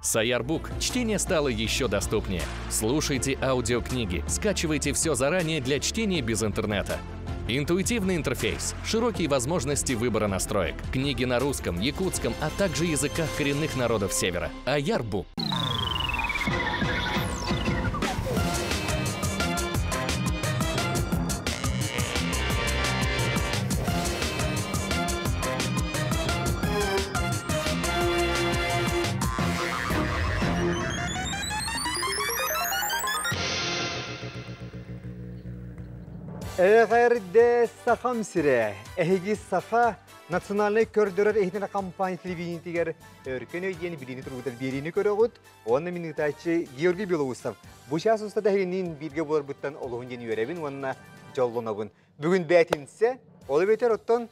Саярбук чтение стало еще доступнее. Слушайте аудиокниги, скачивайте все заранее для чтения без интернета. Интуитивный интерфейс, широкие возможности выбора настроек, книги на русском, якутском, а также языках коренных народов Севера. Аярбук. Эҕэрдэ Сахам сирэ! Эһиги Саха национальнай көрдөрөр иһитинэ компания телевидениетигэр Өркөн өй диэн билиини тургутар биэриини көрөҕүт. Уонна мин ыытааччы Георгий Белоусов. Бу чаас устата эһигинниин бииргэ буоларбыттан олуһун диэн үөрэбин уонна дьоллонобун. Бүгүн бээтинсэ, ол эбэтэр оттон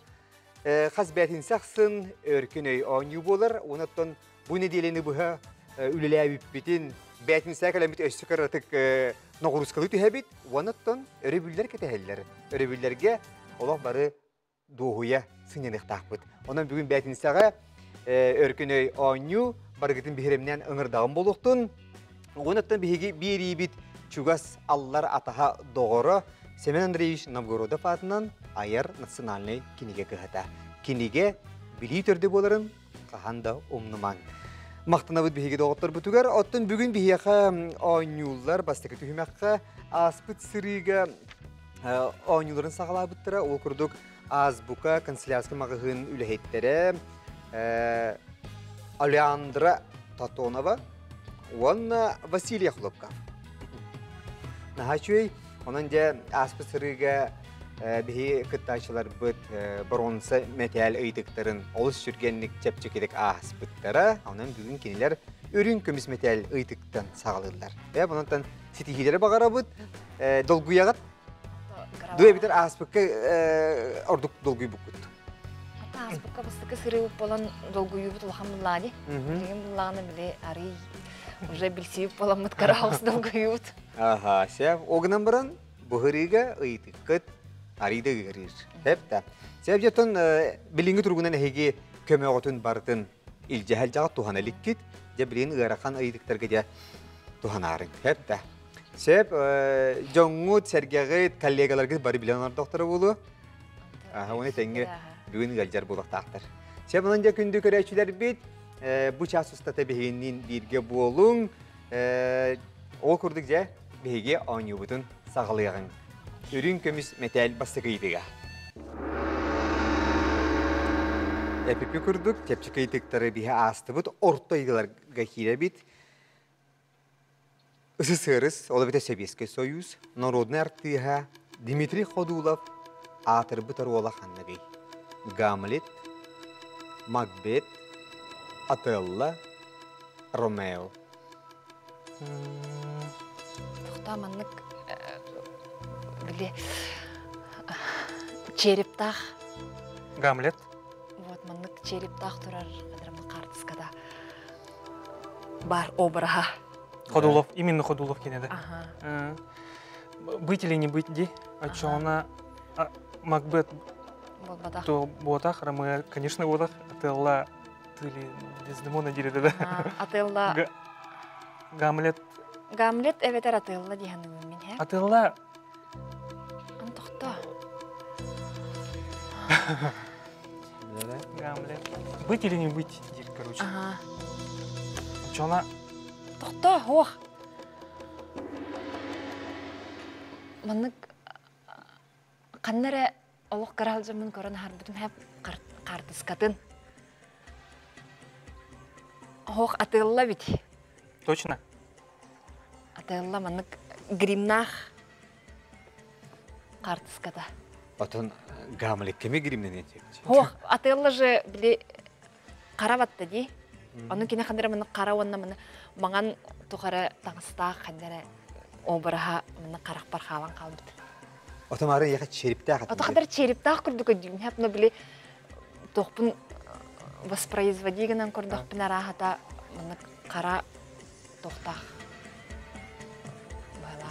хас бээтинсэ ахсын Өркөн өй оонньуу буолар. Уонна оттон бу нэдиэлэни быһа үлэлээбиппитин бээтинсэ кэлэммит өссө кыратык ноҕуруускалыы түһэбит. Уонна оттон өрөбүллэр кэтэһэллэр. Өрөбүллэргэ олох бары дуоһуйа сынньаныахтаахпыт. Онон бүгүн бээтинсэҕэ Өркөн өй оонньуу барыгытын биһирэмнээн ыҥырдаҕым буолуохтун. Уонаттан биһиги биэриибит чугас аллар атаһа доҕоро Семен Андреевич Новгородов аатынан айар национальнай кинигэ кыһата. Кинигэ билии төрдө буоларын хаһан да умнумаҥ. Махтанабыт биһиги доҕотторбутугар. Оттон бүгүн биһиэхэ оонньууллар бастакы түһүмэххэ ааспыт сырыыга оонньууларын саҕалаабыттара. Ол курдук Азбука канцелярскай маҕаһыын үлэһиттэрэ Алеандра Тотонова уонна Василий Хлопков. Наһаа үчүгэй. Онон дьэ ааспыт сырыыга биһи кыттааччыларбыт боруонса мэтээл ыйытыктарын олус сүргэнник чэпчэкитик ааспыттара. Онон бүгүн кинилэр үрүҥ көмүс мэтээл ыйытыктан саҕалыыллар. Э, онон ситиһиилэри баҕарабыт. Долгуйаҕыт? Дуо эбитэр ааспыкка ордук долгуйбуккут? Ааспыкка бастакы сырыыбыт буолан долгуйуубут улахан буллаҕа дии. Билигин буллаҕына били арый уже билсибит буоламмыт караус долгуйуубут. Аха, сеп. Ол гынан баран быһырыыга ыйытыккыт арый да ыарыыр. Сеп да. Сеп дьэтон билиҥҥи туругунан эһиги көмөҕүтүн барытын илдьэ сылдьаҕыт туһана иликкит. Дьэ билигин ыарахан ыйытыктарга дьэ туһанаарыҥ. Сеп да. Сеп дьоҥҥут, сэргэҕит, коллегаларгыт бары билэн олордохторо буолуо. Аха, уонна тэҥҥэ бүгүн ыалдьар буолуохтаахтар. Сеп онон дьэ күндү көрөөччүлэрбит, бу чаас устата биһигинниин бииргэ буолуҥ. Ол курдук дьэ биһиги оонньуубутун саҕалыаҕыҥ. Үрүҥ көмүс мэтээл бастакы ыйытыга. Эпипи курдук чэпчэки ыйытыктары биһи аастыбыт орто ыйытыыларга киирэбит. СССР, ол эбэтэр Сэбиэскэй Союз народнай артыыһа Дмитрий Ходулов аатырбыт оруола ханныгый? Гамлет, Макбет, Отелло, Ромео. Тохтоо маннык били черептаах Гамлет. Вот маннык черептаах турар хаартыскада бар обраһа. Ходулов, именно Ходулов кинеде. Ага. Быть или не быть ди, оччоҕуна Макбет то буотах, Ромео, конечно, буотах, Отелло или Дездемона дири да. Отелло. Гамлет. Гамлет эбэтэр Отелло диһаныбын мин, хэ? Отелло. Антохто. Гамлет. Быть или не быть, дир, короче. Ага. Чона. Тохто, ох. Маннык ханна эрэ олох кыра сылдьаммын көрөн аһарбытым хэп хаартыскатын. Оһох атыылла бит. Точно? Атыылла маннык гримнаах хаартыската. Отон Гамлет кими гримненен чепчи? Ох, атыылла же били хара батта дии. Ону кини ханна маны хара уонна маны маҥан тухары таҥастаах ханна эрэ обраһа маны харахпар хаалан хаалбыт. Отомары яха черептээх Ото хандар черептээх курдук өйдүүм. Хэп но били туохпун воспроизводи гынан көрдөхпүн арааһата маны хара туохтаах.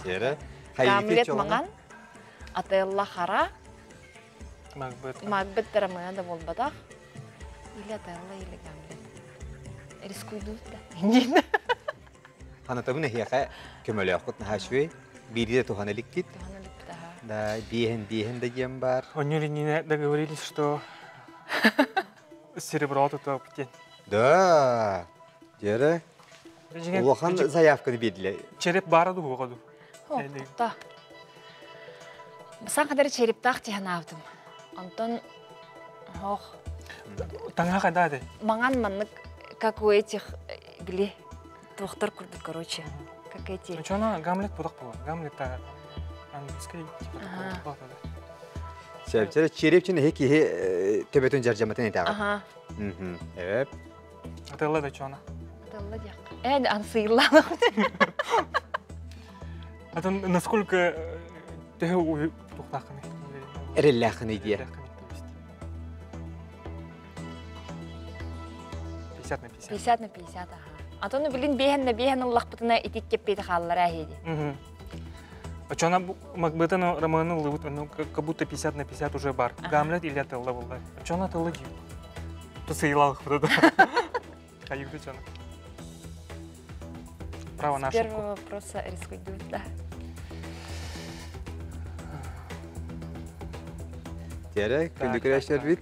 Жere. Гамлет маҥан, Отелло хара, Макбет. Макбет да буолбатах. Или Отелло, или Гамлет. Рискуйдуут да. Диэн. Ханатабын эһиэхэ көмөлөөххүт наһаа үчүгэй. Биири да туһана иликкит. Туһана иликпит аха. Да, биэһин биэһин да диэн бар. Онньу Ленина договорились, что серебро тутуохпут диэн. Да. Дьэрэ. Улахан заявканы биэрдилэр. Череп баара дуу буоҕа дуу? Тохто. Сан хадары черептаах тиһанаабытым. Онтон ох. Таҥаһа хайда этэй? Маҥан маннык, как у этих, били, туохтар курдук, короче. Как эти. Чона Гамлет будак була. Гамлет английский типа такой. Сөп, череп чин киһи төбөтүн жаржаматын этаҕа. Ага. Эп. Атылла да чона. Атылла диэх. Э, ансыйлаах. Атын насколько төһө тухтааххыный? Эрэллээххиний диэ. 50 на 50. 50 на 50, ага. Атын билин биэһэн на биэһэн ыллахпытына итик кеппиэти хааллара эһиди. Очона Макбетен романы ыллыбыт, ну, как будто 50 на 50 уже бар. Гамлет или Отелло булла. Очона Отелло диют. То сыйлалых вот это. Хайыгды чона. Право на С первого вопроса рискуйдут, да. Тере, күндү күрәшер бит.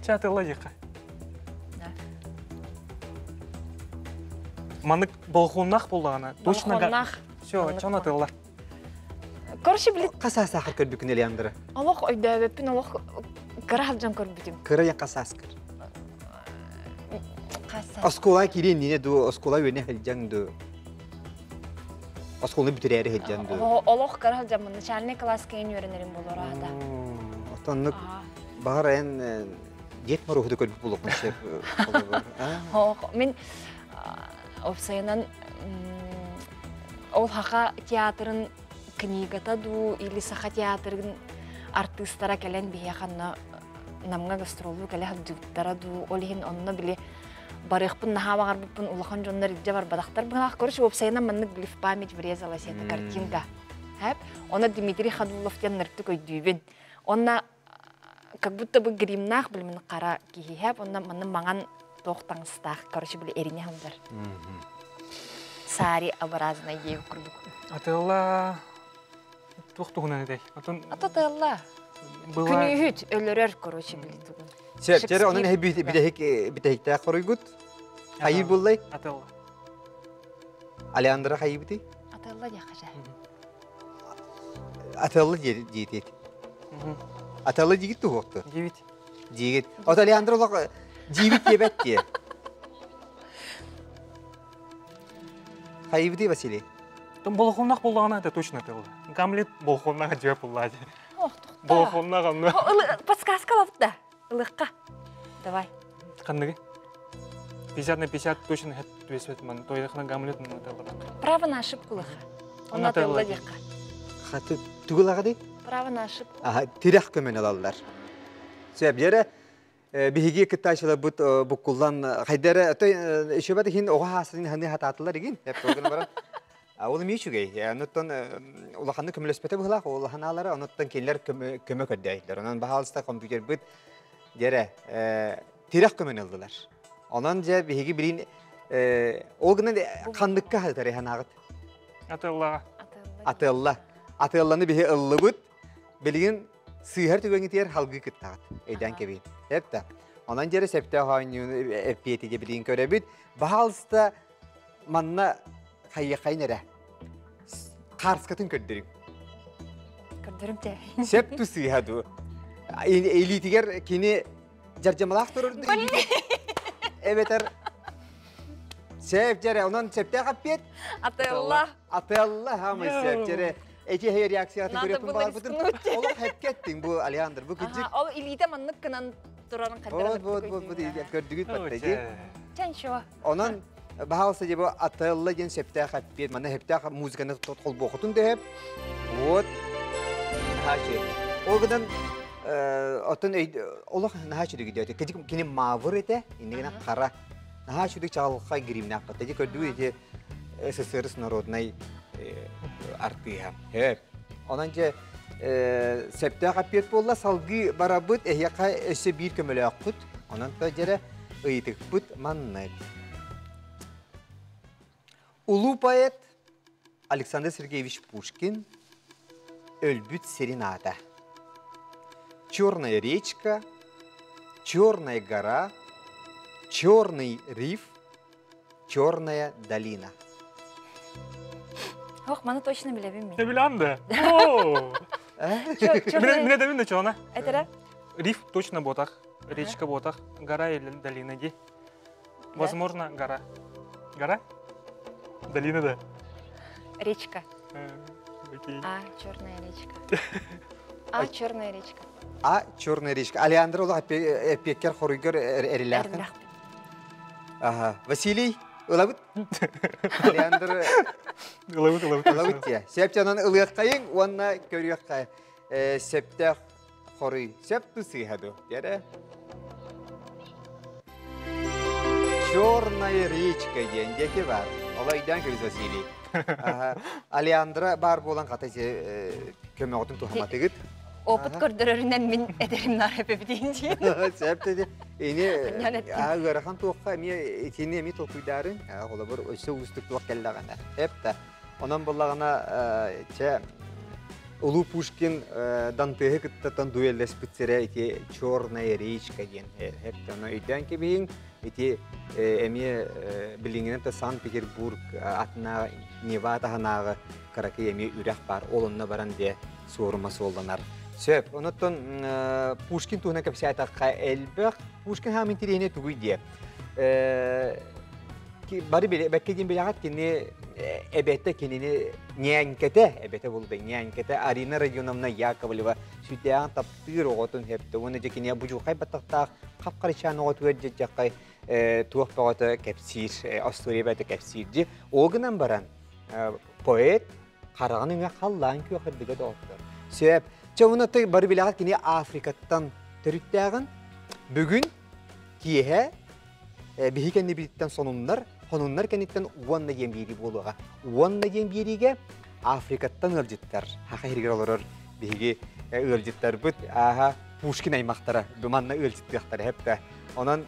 Ча Отелло диэххэ. Манык болхуннах буллаҕына. Точно. Болхуннах. Все, чон Отелло. Короче, билит. Қасаас ахыр көрбүкүн Элеандра. Олох өйдөөбөппүн, олох кыра халдьан көрбүтүм. Кыра я қасаас кыр. Оскола кирин нине ду, оскола үене хылдьаң ду. Осколаны бүтүрээри хылдьаң ду. Олох кыра халдьаммын, начальный класс кэйин үөрэнэрим болор аата. Отоннук баҕар эн Дед Мороһу көрбүт булуохпун сөп. Мин опсайынан ол Хаха театрын книгата дуу или Саха театрын артыыстара кэлэн биһиэхэ онно Намҥа гастроллуу кэлэ сылдьыбыттара дуу, ол иһин онно били барыахпын наһаа баҕарбыппын улахан дьоннор илдьэ барбатахтар быһалаах. Короче, уопсайынан маннык били в память врезалась эта картинка. Хэп. Онно Дмитрий Ходулов диэн ныртык өйдүүбүн. Онно как будто бы гримнаах билимин хара киһиһэп, онно манны маҥан туох таҥастаах, короче, били эрине сылдьар. Сари образная диэбит курдук. Отелла туох туһунан этэй? Отон Ата Была Күнүүһүт өлөрөр, короче, били тугун. Сөп, жere onun he bitehik bitehikте хоруйгут. Хайы буллай? Отелло. Алеандра хайы бити? Отелло диэхэ. Отелло диетет. Отелло дигит туһуохту. Девять. Дигит. От Алеандра олох дибит диэбэт дие. Хайы бити Василий? Там болохуннах буллаҕына это точно Отелло. Гамлет болохуннах дьиэ буллаа дии. Ох, тохта. Болохуннах онно. Подсказка лапта. Ылыкка. Давай. Ханныгы? 50 на 50 точно хэт түбэспэт ман. Тойдахына Гамлет Отелло. Право на ошибку лыха. Онно Отелло диэххэ. Хаты тугулагы ди? Право на ошибку. Аха, тирэх көмөн алаллар. Сөп, жere биһиги кыттаачыларбыт буккуллан хайдара өшөбөт иһин оҕо хаасын ханы хатаатылар игин эп тогуна баран ол эмиэ үчүгэй онуттан улаханны көмөлөспөтө быһылаах улаханаалара онуттан кинилэр көмө көрдөөйдөр онон баһаалыста компьютербыт дьэрэ тирэх көмөнү ылдылар онон дьэ биһиги билин ол гынан ханныкка хатар ханаагыт Отеллоҕа. Атылла Атылланы биһи ыллыбыт билигин сыыһар түгэҥитигэр халгыы кыттаҕыт өйдөөн кэбиһин эпта онон дьэрэ септөөх оонньууну эппиэтигэ билигин көрөбүт баһаалыста манна хайыаххайын эрэ хаарскатын көрдөрүҥ Көрдөрүм те. Сеп ту сыыһа дуу илиитигэр кини дьардьамалаах турар эбэтэр сеп дьэрэ онон септээх эппиэт Отелло. Отелло хамай сеп дьэрэ эти хей реакциятын Надо көрөппүн было баҕарбытым рискнуть. олох хэпкеттиң бу Алеандр бу кыдьык Ол илиитэ маннык гынан турарын вот вот вот вот көрдүгүт батта Чан чего? Онон баһаалыста дьэ бу Отелло диэн сөптөөх эппиэт манна сөптөөх музыканы холбуохутун дөһөп вот наһаа Ол гынан оттон олох наһаа үчүгэй дөтө кини мавр этэ иннигинэ хара наһаа үчүгэй чаҕылхай гримнээх батта дьэ көрдүгүт ити СССР народнай артыыһа Онон дьэ сөптөөх эппиэт буолла салгыы барабыт эһиэхэ өссө биир көмөлөөхпүт онон то дьэрэ ыйытыкпыт маннык. Улуу поэт Александр Сергеевич Пушкин өлбүт сирин аата. Черная речка, Черная гора, Черный риф, Черная долина. Ох, маны точно билэбин мин. Ты билэн да? Мине да мине чона. Это Риф точно ботах, речка ботах, гора или долина ди. Возможно, гора. Гора? Долина, да. Речка. Окей. А, черная речка. А, черная речка. А, черная речка. Алеандра ол эпиэккер хоруйгар эрилээхтин. Ага. Василий, ылабыт? Алеандр Ылабыт, ылабыт. Ылабыт тиэ. Септянан ылыаххайыҥ уонна көрүөххэ септэх хоруй. Сеп тысыыха ду. Дere. Черная речка диэн диэки бар. Олайдан көбүс Василий. Алеандра бар буолан хата көмөҕүтүн туһаматыгыт. Опыт көрдөрөрүнэн мин эдэрим наар эпэбитин диэн. Сөп dedi. Ини ыарахан туохха эмиэ итини эмиэ толкуйдаарын холобур өссө уустук туох кэллэҕинэ. Эп Онон буллаҕына чэ Улуу Пушкин Дантеһы кыттатан дуэллэспит сирэ ити Черная речка диэн эп ону өйдөөн кэбиһиҥ ити эмиэ билиҥҥинэн да Санкт-Петербург атына Нева таһынааҕы кыракый эмиэ үрэх баар ол онно баран диэ суорума суолланар сөп онуттан Пушкин туһунан кэпсээтэххэ элбэх Пушкин хаам интириэһинэй тугуй диэ бары бэккэ диэн билэҕит кини эбэтэ кинини ньээҥкэтэ эбэтэ булда ньээҥкэтэ Арина Родионовна Яковлева сүрдээҕин таптыыр оҕотун хэптэ уонна дьэ киниэ будьурхай баттахтаах хап-харычаан оҕотугар дьэдьэххай туох бөҕөтө кэпсиир остуоруйа бөҕөтө кэпсиир дьи ол гынан баран поэт хараҕын өҥө халлаан күөх эрдигэ доҕоттор сөп чэ уонна бары билэҕит кини Африкаттан төрүттээҕин бүгүн киэһэ биһи кэннибититтэн сонуннар, хонуннар кэнниттэн уонна диэн биэрии буолуоҕа. Уонна диэн биэриигэ Африкаттан ыалдьыттар, Хаха иһигэр олорор биһиги ыалдьыттарбыт ааһа Пушкин аймахтара манна ыалдьыттыахтара хэптэ. Онон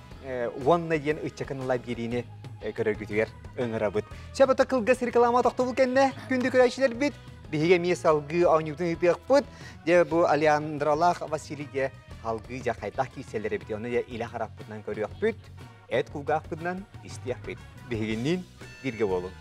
уонна диэн ыччакын ыла биэриини көрөргүтүгэр ыҥырабыт. Сөп кылгас реклама тохтобул кэннэ күндү көрөөччүлэрбит биһиги эмиэ салгыы оонньуутун ыытыахпыт. Дьэ бу Алеандралаах Василий дьэ салгыы дьэ хайдах киирсэллэр эбит ону дьэ илэ харахпытынан көрүөхпүт, эт кулгаахпытынан истиэхпит. Биһигинниин бииргэ буолун.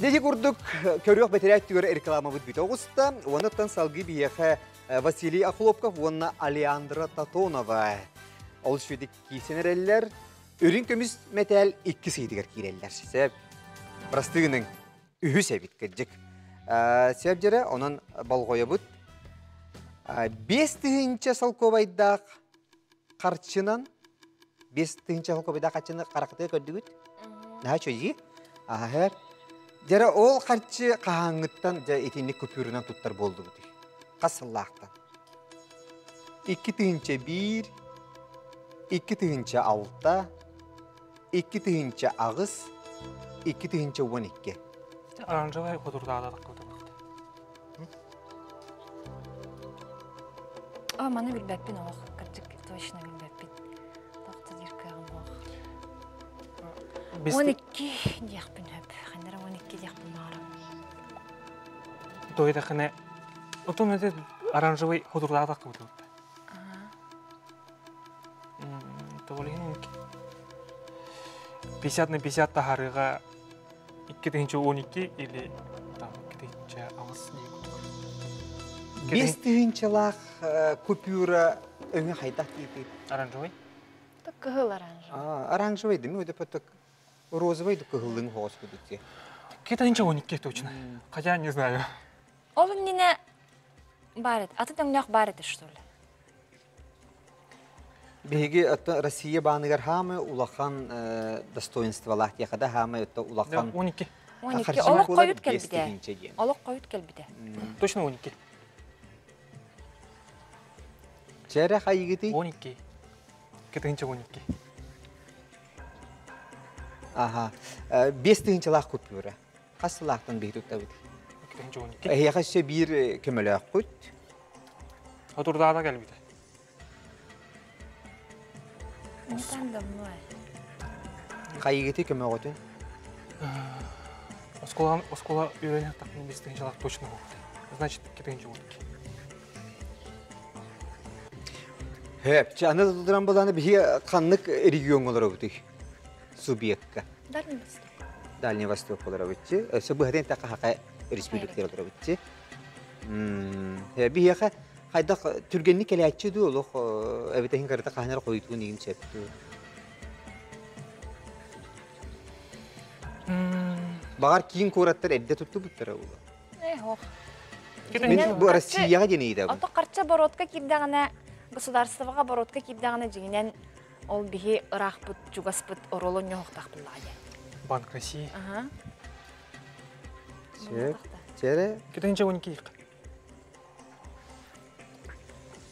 Дети курдук көрүөх бэтэрээт түгэр рекламабыт бүтэ оҕуста. Уоннаттан салгыы биһиэхэ Василий Охлопков уонна Алеандра Татонова ол сүдүк киирсэн эрэллэр. Үрүҥ көмүс мэтээл икки сыйдыгар киирэллэр. Сөп. Простыгының үһүс эбит кырдьык. Сөп дьэрэ, онон болҕойобут. 5000 солкуобайдаах харчынан 5000 солкуобайдаах харчыны харахтыы көрдүгүт? Наһаа үчүгэй. Аһар. Дьэрэ ол харчы хаһааҥҥыттан дьэ итинник купюрунан туттар буолдубут. Хас сыллаахтан? 2001, 2006, 2008, 2012. Оранжевая хотурдаада А, маны билбэппин олох, кырдьык точно билбэппин. Тохто диир кыаҕым суох. 12 диэхпин сөп. Ханнара 12 диэхпин баҕарам. Тойдахына, отон это оранжевый хотурдаата кыбытылыт. Тоҕолиһин 50 на 50 таһарыга 2012 или там 2008 дии курдук. Биэс тыһыынчалаах купюра өҥө хайдах диэтий? Оранжевый. Так кыһыл оранжевый. Оранжевый дemi, өйдөп розовый да кыһыллыҥ хоҕос кудук 2012 точно. Хотя не знаю. Ол иннинэ баар аты өҥнөөх баар этэ что ли? Биһиги Россия бааныгар хаамы улахан достоинстволаах диэхэ хаамы улахан 12. 12. Олох хойут кэлбитэ. Олох хойут кэлбитэ. Точно 12. Чэрэ хайыгытый? 12. 2012. Аха. 5 тыһыынчалаах купюра. Хас сылаахтан биһи туттабыт? 2012. Эһиэхэ өссө биир көмөлөөхпүт. Отурдаата кэлбитэ. Не так давно. Хайыгыты көмөҕөтүн? Оскуола оскуола үөрэнэр тахмин 5 тыһыынчалаах точно буолбута. Значит, 2012. Хөп, аны тутуран буланы биһи ханнык регион олоробутуй? Субъектка. Дальний Восток. Дальний Восток олоробутчу. Өссө быһатын тақа хака республиктер олоробутчу. Биһиэхэ хайдах түргэнник кэлээччи дуу олох эбитехин карата хаһанар хойтуун игин сөптүү. Бағар киин куораттар эрдэ туттубуттара була. Э, ох. Мин бу Россияға дени Ото карча оборотка кирдәгенә, государствога оборотка кирдәгенә жигинен ол биһи ыраахпыт, чугаспыт оролон ньоһохтах буллаҕа. Банк России. Ага. Сөп. Чере 2012.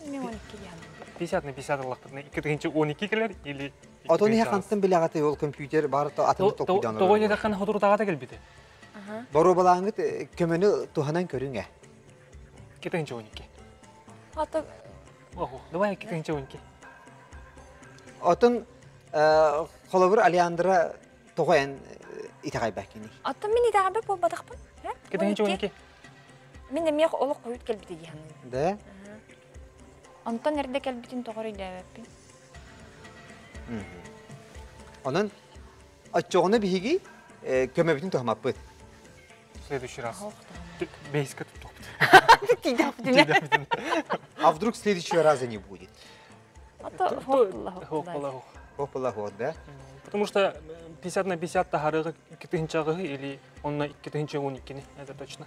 Мен 12 ян. 50 на 50 аллахпытына 2012 келер или Отон ihe хантан билэҕати ол компьютер бар то атын токуйдан. Тоҕо не хотурдаата келбите. Ага. Боро балааңыт көмөнү туханан көрүңэ. 2012. Ото Ого, давай 2012. Отон холобур Алеандра тоҕоэн итаҕайбакини. Ото мин идаҕабы болбатахпын. 2012. Мин эмиэ олох койут келбите диһан. Да? Онтон эрдэ келбитин тоҕор өйдөөбөппүн. Онон оччоҕуна биһиги көмөбүтүн тухамаппыт. В следующий раз. Ох, Бейска туттуқпыт. Тиидәппитинэ. А вдруг следующего раза не будет? Ото хоптулла. Хоп, Хоппала да? Потому что 50 на 50 тахарыгы 2000 или он на 2012, это точно.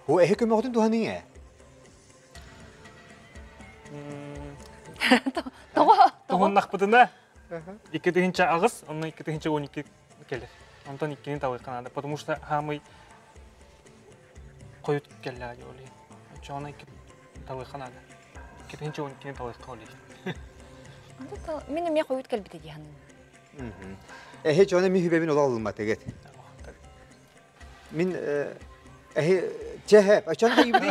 О, эһи көмөҕүтүн туханыҥ Тоҕо Туһуннахпытына 2008, он на 2012 келер. Онтон иккини талык потому что хамый койут келле оли. Чона икки талык надо. 2012 талык оли. Мин эмиэ койут келбите диһан. Эһи чона ми хүбэбин ола алылматыгыт. Мин эһи чэһэ, ачан хайыбыды.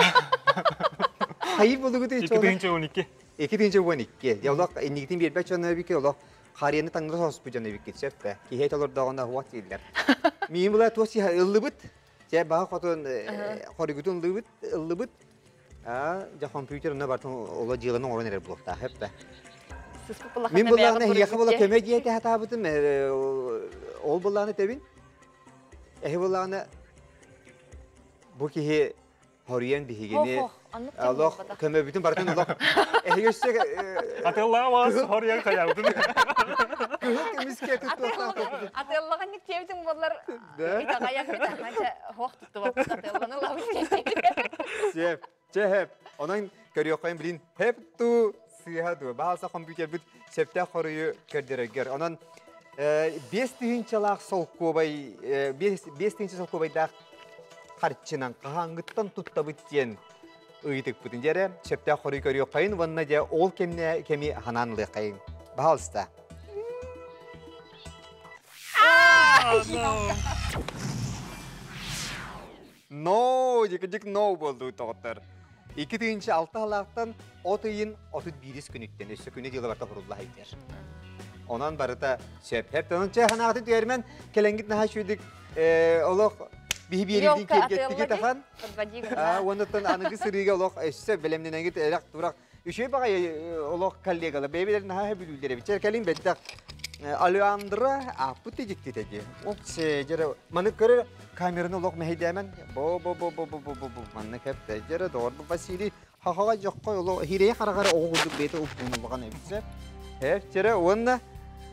Хайып болугуты чона. 2012. 2012. Яллах иннигитин бербек чона бики олох харияны таңдыр соспу жана бики сөппе. Кихе толордоғына хуат дейлер. Мин була туос ыллыбыт. Же баа хотон хоригутун ыллыбыт, ыллыбыт. А, жа компьютер на бартын ола жылының орон эрер булукта хеппе. Мин буллаҕына эһиэхэ була көмө диэте хатаабытым ол буллаҕына тэбин. Эһи буллаҕына бу киһи хоруйан биһигини олох көмөбүтүн бартын олох эһиги өссө Атыллаабас хоруйан хаябытын. кыһыл көмүскэ туттуохтаах. Атыллаган кебитин боллар. Итагаяк бит хох тутту атылланы лабы. Сеп, чехеп. Онон көрүөххөйн билин хеп ту сыыха ду. Баалса компьютер бит септэ хоруйу көрдөрөгөр. Онон 5 тыһыынчалаах солкуобай, 5 тыһыынча солкуобайдаах харчынан хаһааҥҥыттан туттабыт диэн ыйытыкпытын дьэрэ септэ хоруй көрүөххөйн уонна дьэ ол кэмне кеми ханан лыаххайын. Баалста. Но, дик но болду тоғыттар. 2006 халаақтан от ыйын 31 күнүттен өссө күнү дьыла барта хурулла хайдер. Онан барыта сөп. Хеп тонун чэ ханааты түермен келенгит наха шүйдік олох биһи биэридин кергеттиги тахан. Онуттан аныгы сырыга олох өссө белемненегит элек турак. Үшөй багай олох коллегалар бэбилер наха бүлүлдер бичер келин беттак Алеандра аппыт дижиктитеди. Оксе жере маны көрөр камераны олох мехидемен бо бо бо бо бо бо бо бо манны кепте жере дор бу Василий хахага жокко олох хирей харагара огулдук бете уппуну баган эбитсе. Хеп жере онна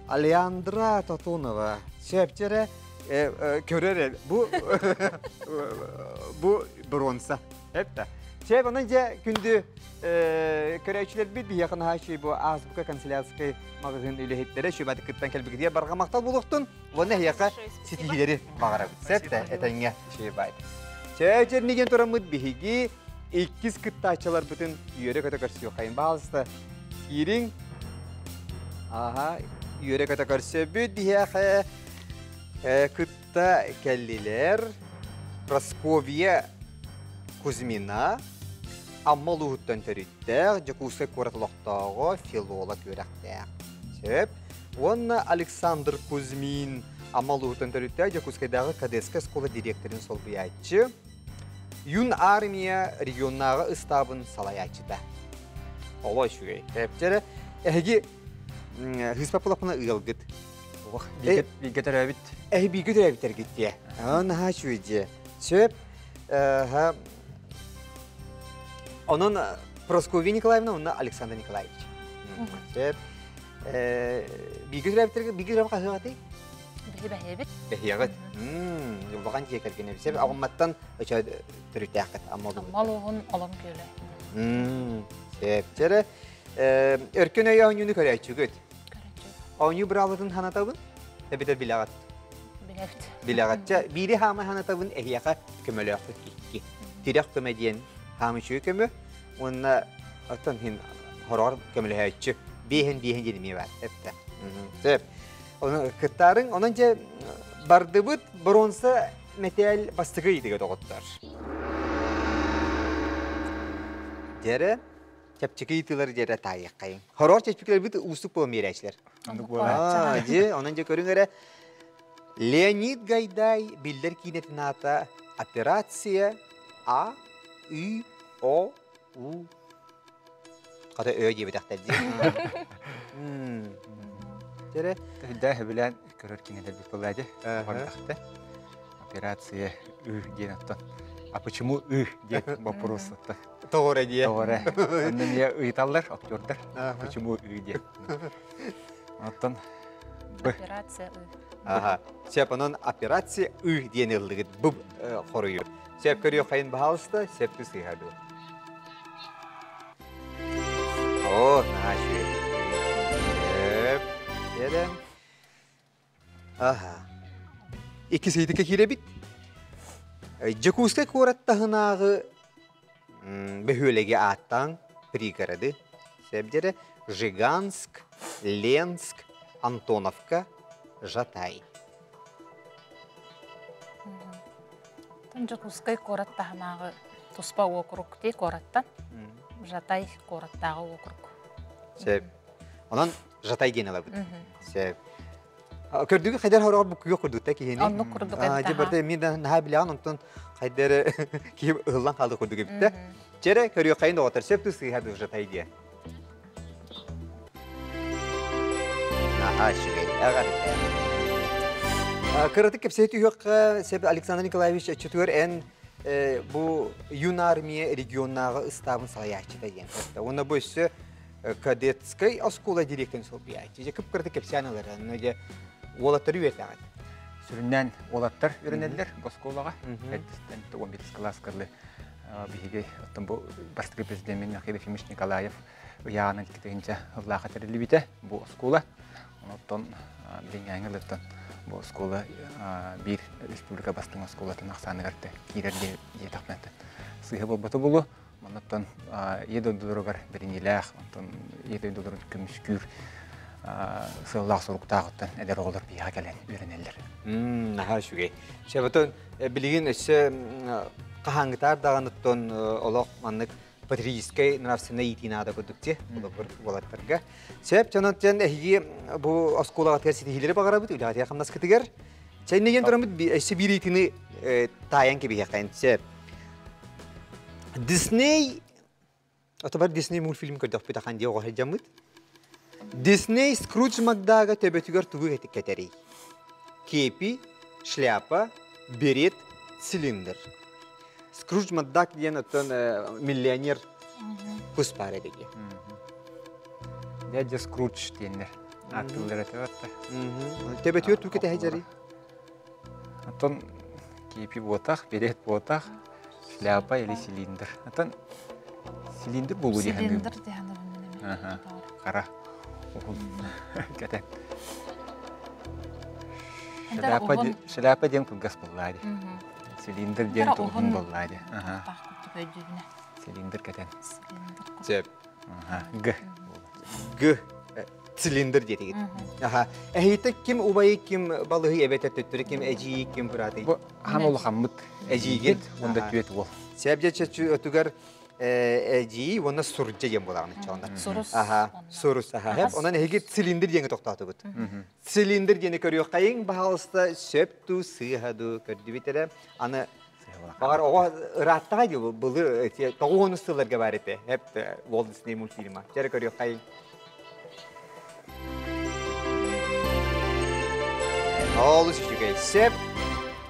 Алеандра Тотонова. Шеп жере көрөр бу бу бронза. Хепте. Шеп онан же күндү көрәүчүлөр бит биякын хаши бу Азбука канцелярский магазин үлэһиттере шүбәт кыттан кэлбигитигэр барҕа махтал булуохтун уонна эһиэхэ ситиһиилэри баҕарабыт. Септе этэнҥэ шибайт. Чэчерниген тураммыт биһиги Иккис кыттааччыларбытын үөрэ-көтө көрсүөххэйин. Баалыста киириҥ. Аха, үөрэ-көтө көрсөбүт биһиэхэ кытта кэллилэр Прасковья Кузьмина, Амма улууһуттан төрүттээх, Дьокуускай куорат олохтооҕо, филолог үөрэхтээх. Сөп. Уонна Александр Кузьмин, Амма улууһуттан төрүттээх, Дьокуускайдааҕы кадетскай оскуола дириэктэрин солбуйааччы, Юн армия регионнааҕы ыстаабын салайааччыта. Оло үчүгэй. Тэптэрэ эһиги хыыспаппылаппына ыалгыт. Бииргэ төрөөбүт. Эһи бииргэ төрөөбүттэргит дии. Наһаа үчүгэй дии. Сөп. Онон Прасковья Николаевна уонна Александр Николаевич. Сөп. Бииргэ төрөөбүттэргэ бииргэ төрөөбүт хаһыаҕатый? Биһи бэһиэбит. Бэһиэҕит. Улахан дьиэ кэргэн эбит. Сөп аҕамматтан өчө төрүттээххит Амма улууһун. Амма улууһун Олом күөлэ. Сөп. Чэрэ өркөн өй оонньууну көрөөччүгүт. Оонньуу быраабылатын ханатабын? Эбэтэр билэҕит? Билэбит. Билэҕит. Чэ, биири хаамай ханатабын эһиэхэ көмөлөөхпүт икки. Тирэх көмө диэн хаамычыы көмө уонна оттон хин хороор көмөлөһөөччү. Биэһин биэһин диэн эмиэ баар. Эптэ. Сөп. Оны кыттаарыҥ. Онон дьэ бардыбыт бронза мэтээл бастакы ыйытыга доҕоттор. Дьэрэ чэпчэки ыйытыылары дьэрэ таайыаххайыҥ. Хороор чэпчэкилэрбит уустук буолан биэрээччилэр. Дьэ, онон дьэ көрүҥ эрэ. Леонид Гайдай биллэр киинэтин аата «Операция А, Ü, О, У». Хата Ö диэбэтэхтэр дии. Дьэрэ. Да, сөбүлээн көрөр кинилэрбит буолла дии. Барбахта. Операция Ü диэн оттон. А почему Ü диэн вопрос оттон. Тоҕо эрэ диэ. Тоҕо эрэ. Онно эмиэ ыйыталлар актердар. Почему Ü диэн. Оттон Б. Операция Ы. Аха. Сөп, онон операция Ы диэн ыллыгыт. Бу хоруйу. Сөп көрүөххэйин баһаалыста, сөптүү сыыһа дуо? О, наһаа үчүгэй. Сөп. Эрэ. Аха. Иккис ыйытыкка киирэбит. Дьокуускай куорат таһынааҕы бөһүөлэги ааттаан пригороды сөбдере Жиганск, Ленск, Антоновка, Жатай. Дьокуускай куорат таһынааҕы туспа уокурук дии куораттан. Жатай куораттааҕы уокурук. Сөп. Онон Жатай диэн ылабыт. Сөп. Көрдүгү хайдар хороҕор бу күйөх курдук та киһини. Оннук курдук Дьэ барда эмиэ да наһаа билэҕин онтон хайдар киһи ыһыллан хаалды курдук эбит Чэрэ көрүөххэйин доҕоттор сөп сыыһа Жатай диэн. Наһаа үчүгэй, эҕэрдэ. Кыратык кэпсэһэ түһүөххэ, сөп Александр Николаевич оччотугар эн бу юнармия регионнааҕы ыстаабын салайааччыта диэн көрдө. Уонна бу өссө кадетскай оскуола директорын солбуйааччы. Дьэ кып-кыратык кэпсээн ылар. Онно дьэ уолаттары үөтэҕит. Сүрүннээн уолаттар үөрэнэллэр оскуолаҕа. Эрдэстэн 15 кылаас кырлы биһиги оттон бу бастакы президеммин Михаил Ефимович Николаев ыйааҕынан икки сыллаахха тэриллибитэ бу оскуола. Оттон билиҥҥээҥи ылыттан бу оскуола биир республика бастыҥ оскуолатын ахсааныгар киирэр диэтэхпинэ сыыһа буолбата буолуо. Оннуттан ийэ дойдуларыгар бэриниилээх, онтон ийэ дойдуларын көмүскүүр сыаллаах соруктаах оттон эдэр оҕолор биһиэхэ кэлэн үөрэнэллэр. Наһаа үчүгэй. Чэ, билигин өссө хаһааҥҥытаар даҕаны оттон олох маннык патриотическай нравственнай иитии наада курдук ти холобур уолаттарга. Сөп, дьонон эһиги бу оскуолаҕытыгар ситиһиилэри баҕарабыт, үлэҕитигэр хамнаскытыгар. Чэйнеген тураммыт өссө биир ыйытыыны таайан кэбиһиэххэйин. Сөп. Дисней Отобар Дисней мультфильм көрдөхпүт ахан дии оҕо сылдьаммыт. Дисней Скрудж Макдага төбөтүгэр тугу кэтэрий? Кепи, шляпа, берет, цилиндр. Скрудж Макдак диэн оттон миллионер кус баар эбиги. Дядя Скрудж диэннэр ааттыыллар этэ батта. Төбөтүгэр тугу кэтэһэ дьарый? Оттон кепи буотах, берет буотах, шляпа или цилиндр. Оттон цилиндр буолуу диэн Цилиндр диэн Хара. Уһун. Кэтэн. Шляпа диэн кылгас буоллаа дии. Цилиндр диэн уһун буоллаа дии. Цилиндр кэтэн. Сөп. Г. Г. Цилиндр диэтигит. Аха. Эһиитэ ким убайы, ким балыһы эбэтэр төттөрү ким эдьиий, ким быраатый? Бу хаан улахаммыт эдьиийгит уонда түөт уол. Сэп дьэ өтүгэр эдьиий уонна сурдьа диэн буолаҕын иччоҕунна. Сурус. Аха, сурус. Аха. Онон эһиги цилиндр диэҥи тохтоотубут. Цилиндр диэни көрүөххэйиҥ, баһаалыста сөп дуу, сыыһа дуу көрдүбүт эрэ. Аны Баҕар оҕо ырааттаҕа дии былыр тоҕус сылларга баар этэ. Эп Walt Disney мультфильма. Дьэрэ көрүөххэйиҥ. Олус үчүгэй. Сөп.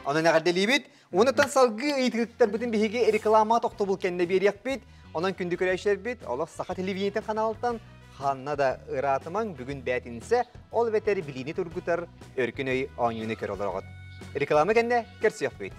Онон эҕэрдэлиибит. Онуттан салгыы ыйытыктарбытын биһиги реклама тохтобул кэннэ биэриэхпит. Онон күндү көрөөччүлэрбит, олох саха телевидениетин ханаалтан ханна да ыраатымаҥ бүгүн бээтинсэ, ол эбэтэр билиини тургутар өркөн өй оонньууну көрө олороҕут. Реклама кэннэ көрсүөхпүт.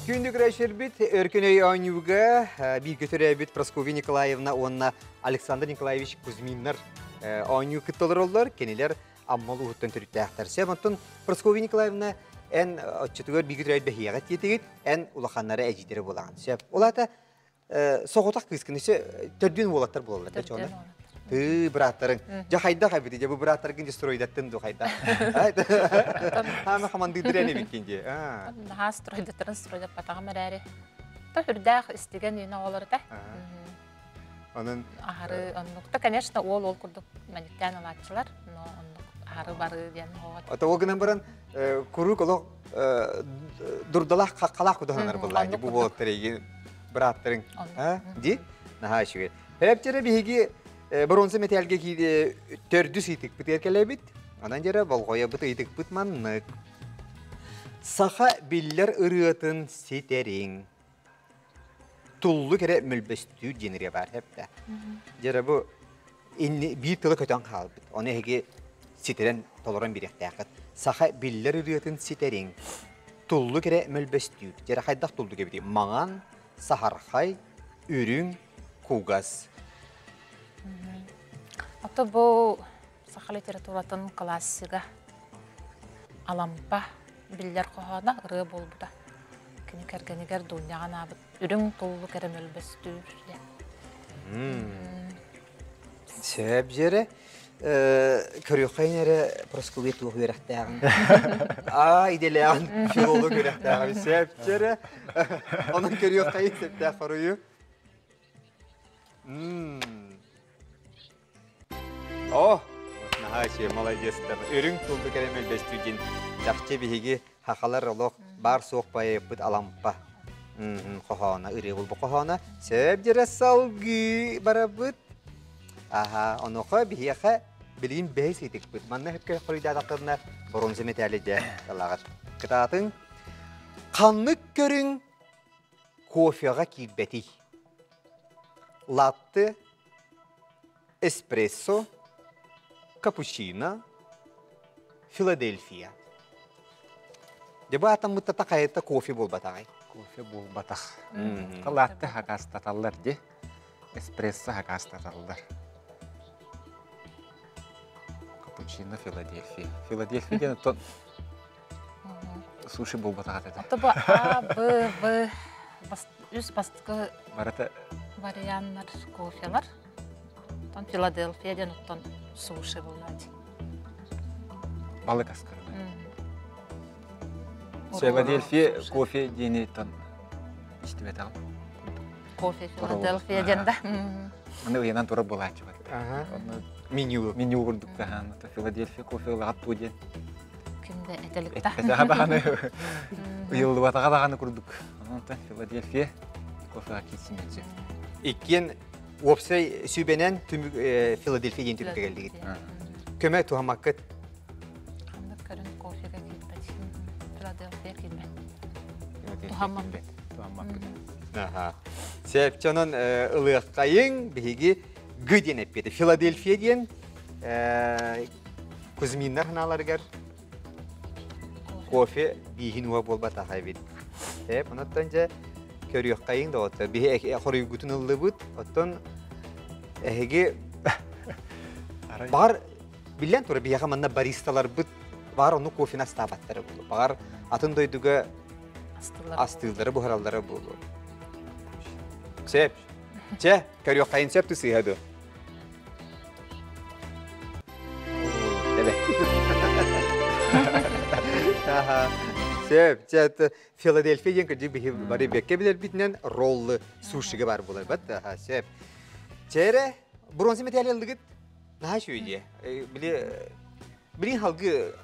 Күндү көрөөччүлэрбит, Өркөн өй оонньууга бииргэ төрөөбүт Прасковья Николаевна уонна Александр Николаевич Кузьминнар оонньуу кытта олороллор. Кинилэр Амма улууһуттан төрүттээхтэр. Сөп, онтон Прасковья Николаевна эн оччотугар бииргэ төрөөбүт бэһиэҕэ тиэтигит, эн улаханнара эдьиийдэрэ буолаҕын. Сөп. Ол аата соҕотох кыыскын өссө төрдүөн уолаттар буолаллар да чоҕуна. Тыы бырааттарыҥ. Дьэ хайдах эбит дьэ бу бырааттаргын дьэ стройдаттын ду хайдах. Хаама хамандыырдыр эн эбиккин дии. Наһаа стройдаттарын стройдаппатаҕым эрээри. То үрдээх истигэн үйүн оҕолор этэ. Онон аһары оннук та конечно уол ол курдук мэниктээн ылааччылар, но оннук аһары бары диэн оҕо. Ото ол гынан баран куруук олох дурдалаах хаххалаах кудаханар буллаа бу буолаттар эйигин бырааттарыҥ ди наһаа үчүгэй Эптэрэ биһиги бронза мэтээлгэ төрдүс ыйытыкпытыгар кэлэбит. Онон дьэрэ болҕойобут ыйытыкпыт маннык. Саха биллэр ырыатын ситэриҥ. Туллук эрэ мөлбөстүүр диэн ырыа баар эптэ. Дьэрэ бу биир тыла көтөн хаалбыт. Ону эһиги ситэрэн толорон бириэхтээххит. Саха биллэр ырыатын ситэриҥ. Туллук эрэ мөлбөстүүр. Дьэрэ хайдах туллук эбитий? Маҥан, саһархай, үрүҥ, кугас. Ото бу саха литературатын классига Алампа биллэр хоһооно ырыа буолбута. Кини кэргэнигэр Дуунньаҕа анаабыт үрүҥ туллук эрэ мөлбөстүүр диэн. Сөп дьиэрэ. Көрүөххэйин эрэ Прасковья туох үөрэхтээҕин. Аа, идэлээҕин филолог үөрэхтээҕин сөп дьиэрэ. Онон көрүөххэйин сөптөөх хоруйу. О, наһаа үчүгэй, молодецтар. Үрүҥ туллук эрэ мөлбөстүү диэн чахчы биһиги хахалар олох баар-суох поэппыт Алампа хоһооно, ырыа булбу хоһооно. Сөп дьэрэ салгыы барабыт. Аха, онуоха биһиэхэ билигин бэһис ыйытыкпыт. Манна сөпкө хоруйдаатаххына боруонса мэтээли дьэ талаҕар. Кытаатыҥ. Ханнык көрүҥ кофеҕа киирбэтий? Латте, эспрессо, капучино, Филадельфия. Дьэ бу аатаммыттата хайата кофе буолбатаҕай? Кофе буолбатах. Латте хакаастаталлар дии. Эспрессо хакаастаталлар. Капучино, Филадельфия. Филадельфия диэн оттон суши буолбатах этэ. Ото бу А, Б, В үс бастакы Барыта варианнар кофелар. Оттон Филадельфия диэн оттон суши буолааччы. Балык аскырына. Филадельфия кофе диэни тон истибэтэҕим. Кофе Филадельфия диэн да. Аны ыйанан турар буолааччы батта. Меню. Меню курдук таһаан. Филадельфия кофе ылаҕат туу диэн. Кимде этэликта. Этэҕэ даҕаны ыйыллыбатаҕа даҕаны курдук. Онтон Филадельфия кофеға киирсин Иккиэн уопсай сүбэнэн түмүк Филадельфия диэн түмүккэ кэллигит. Көмө туһаммаккыт. Ханнык көрүн кофега киирбэт. Филадельфия киирбэт. Туһаммаппыт. Туһаммаппыт. Аха. Сепчонон ылыаххайыҥ биһиги Г диэн эппиэтэ. Филадельфия диэн Кузьминнар ханааларыгар кофе бииһин уа буолбатах эбит. Эп, онуттан дьэ Көрүөххэйиҥ доҕоттор. Биһи хоруйгутун ыллыбыт. Оттон эһиги баҕар биллэн турар биһиэхэ манна баристаларбыт баҕар онну кофены астаабаттара буолуо. Баҕар атын дойдуга астыыллары буһараллара буолуо. Сөп. Чэ, көрүөххэйин сөп сыыһа дуо? Сөп, чэ, Филадельфия диэн кырдьык биһи бары бэккэ билэрбитинэн роллы сушига бар буолар бат. Сөп. Чээрэ, бронза медаль ыллыгыт? Наһаа үчүгэй дии. Били билин халгы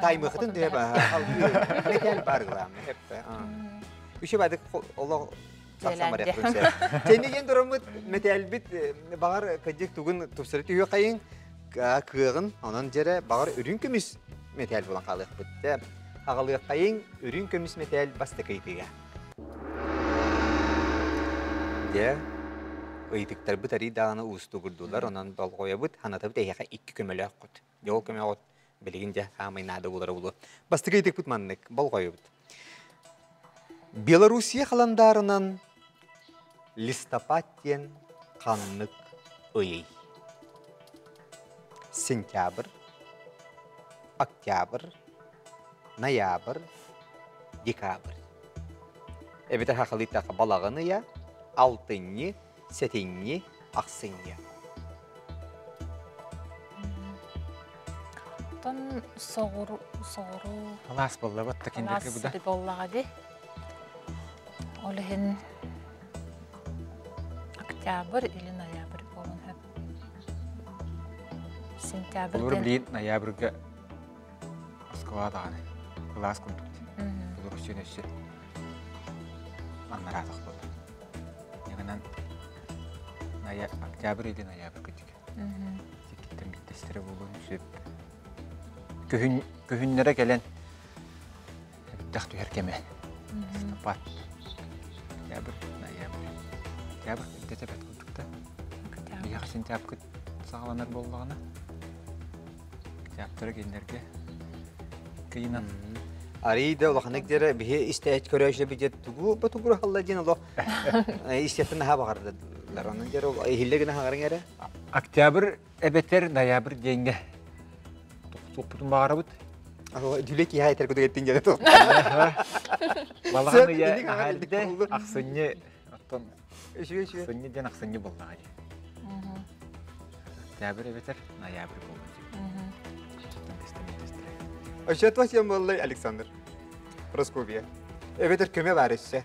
таймыхытын төһө халгы металл бар главное. Үчү бадык олох тахсан барыахпын сөп. Тэнигин тураммыт металбит баҕар кырдьык тугун тупсары түһүөхайын кыаҕын онон дьэрэ баҕар үрүҥ көмүс металл булан хаалыахпыт. Аҕалыаххайыҥ үрүҥ көмүс мэтээл бастакы ыйытыга. Дьэ, ыйытыктарбыт арый даҕаны уустугурдулар, онон болҕойобут, санатабыт эһиэхэ икки көмөлөөххүт. Дьэ, ол көмөҕүт билигин дьэ хаамай наада буолара буолуо. Бастакы ыйытыкпыт маннык, болҕойобут. Белоруссия халандаарынан листопад диэн ханнык ыйый? Сентябрь, октябрь, ноябрь, декабрь. Эбэтэр хахалыйдахха балаҕан ыйа, алтынньы, сэтинньи, ахсынньы. Оттон соҕуру соҕуруу Алаас буолла батта кинилэргэ буда. Алаас буоллаҕа дии. Ол иһин октябрь или ноябрь буолуон сөп. Сентябрь Олор билигин ноябрьга Москва даҕаны кылаас курдук Белоруссияны өссө аннараатах буолла. Ягынан октябрь или ноябрь кытык. Тикиттен биттестері буолуон сөп. Күһүн күһүннэрэ кэлэн эбиттэх түһэр кэмэ. Листопад. Октябрь, ноябрь. Октябрь эрдэ бэт курдук да. Биһиэхэ сентябрь саҕаланар буоллаҕына Театры кинилэргэ кыйынан. Арый да улаханнык диэри биһи истээт көрөөчүлэр бидиэт тугу ботугураһалла диэн олох истиэхтэн наһаа баҕардылар. Онон диэри ол иһиллэ гына хаҥарыҥ эрэ. Октябрь эбэтэр ноябрь диэҥҥэ тохтуохпутун баҕарабыт. Дүлэ киһи айтар кудук эттин диэн тыл. Балаҕан ыйа аһаалде ахсынньы оттон ахсынньы диэн ахсынньы буоллаҕа дии. Октябрь эбэтэр ноябрь буолуон сөп. Өссө туох буоллай Александр? Просковья. Эбэтэр көмө баар өссө.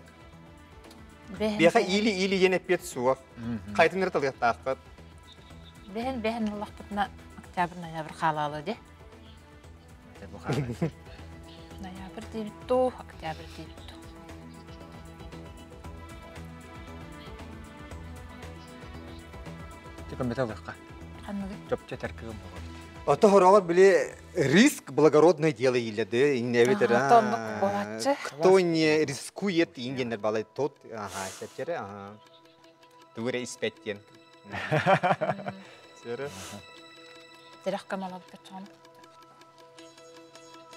Биэхэ или-или диэн эппиэт суох. Хайтын эрэ талыахтаахпыт. Бэһэн бэһэн ыллахпытына октябрь ноябрь хаалаалы де. Ноябрь диэбит дуу, октябрь диэбит дуу. Көмөтө ылыахха. Ханныгы? Чопчу этэр кыым буолар. Ото хороҕор били риск благородное дело иилэди иннэбитер кто не рискует ингеннер балай тот ага сепчере ага тугуре испэт диэн Сэрэ. Тирэх көмөлөбүт чоҕун.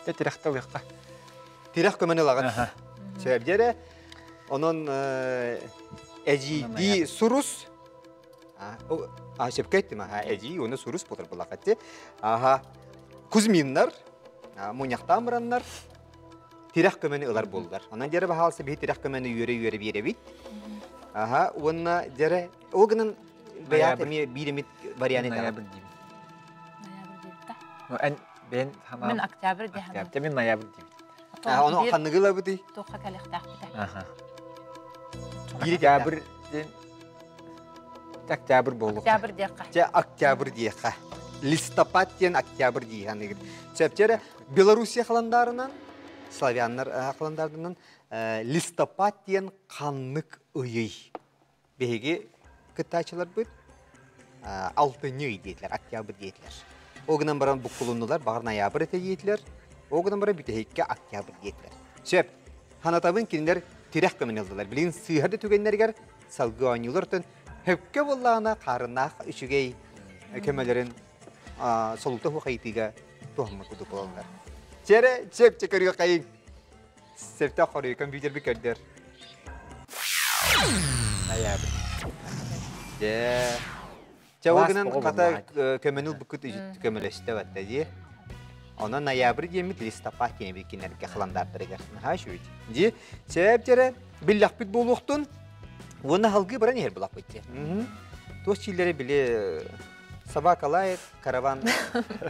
Те тирэхтэ ылыахха. Тирэх көмөнү ылаҕын. Сөбдерэ. Онон эдьиийдии сурус а сөпкө эттим аха эдьиий уонна сурус буолар булахатти аха Кузьминнар мунньахтаан бараннар тирэх көмөнү ылар буоллар. Онон дьэрэ баһаалса биһи тирэх көмөнү үөрэ-үөрэ биэрэбит. Аха уонна дьэрэ ол гынан бэйэт эмиэ биир эмит вариант Ноябрь диибин. Ноябрь диибит да? Ну эн бэйэн санаам. Мин октябрь дии санаам. Октябрь мин ноябрь диибит. Ону ханныгы ылабытый? Туохха кэлиэхтээхпитэ. Аха. Октябрь диэн Октябрь буолуохха. Октябрь диэххэ. Чэ, октябрь диэххэ. Листопад диэн октябрь дии саныыгыт. Сөпчөрө Белоруссия халандаарынан, славяннар халандаарынан листопад диэн ханнык ыйый? Биһиги кыттааччыларбыт алтынньы ый диэтилэр, октябрь диэтилэр. Ол гынан баран буккулуннулар, баҕар ноябрь этэ диэтилэр. Ол гынан баран бүтэһиккэ октябрь диэтилэр. Сөп. Ханатабын кинилэр тирэх көмөнү ыллылар. Билигин сыыһар да түгэннэригэр салгыы оонньуулартан хөпкө буоллаҕына хаарыннаах үчүгэй көмөлөрүн солута хуохайытыыга туһаммыт курдук буолаллар. Чэрэ, чэп чэ көрүөххэйиҥ. Сөптөөх хоруйу компьютерби көрдөр. Ноябрь. Дьэ. Чэ, ол гынан хата көмөнү ылбыккыт көмөлөстө батта дии. Онон ноябрь диэммит листопад диэн кинилэргэ халандаардарыгар наһаа үчүгэй. Дии, сөп дьэрэ биллэхпит буолуохтун уонна халгыы баран иһэр булаппыт дии. Туох чииллэри били собака лает, караван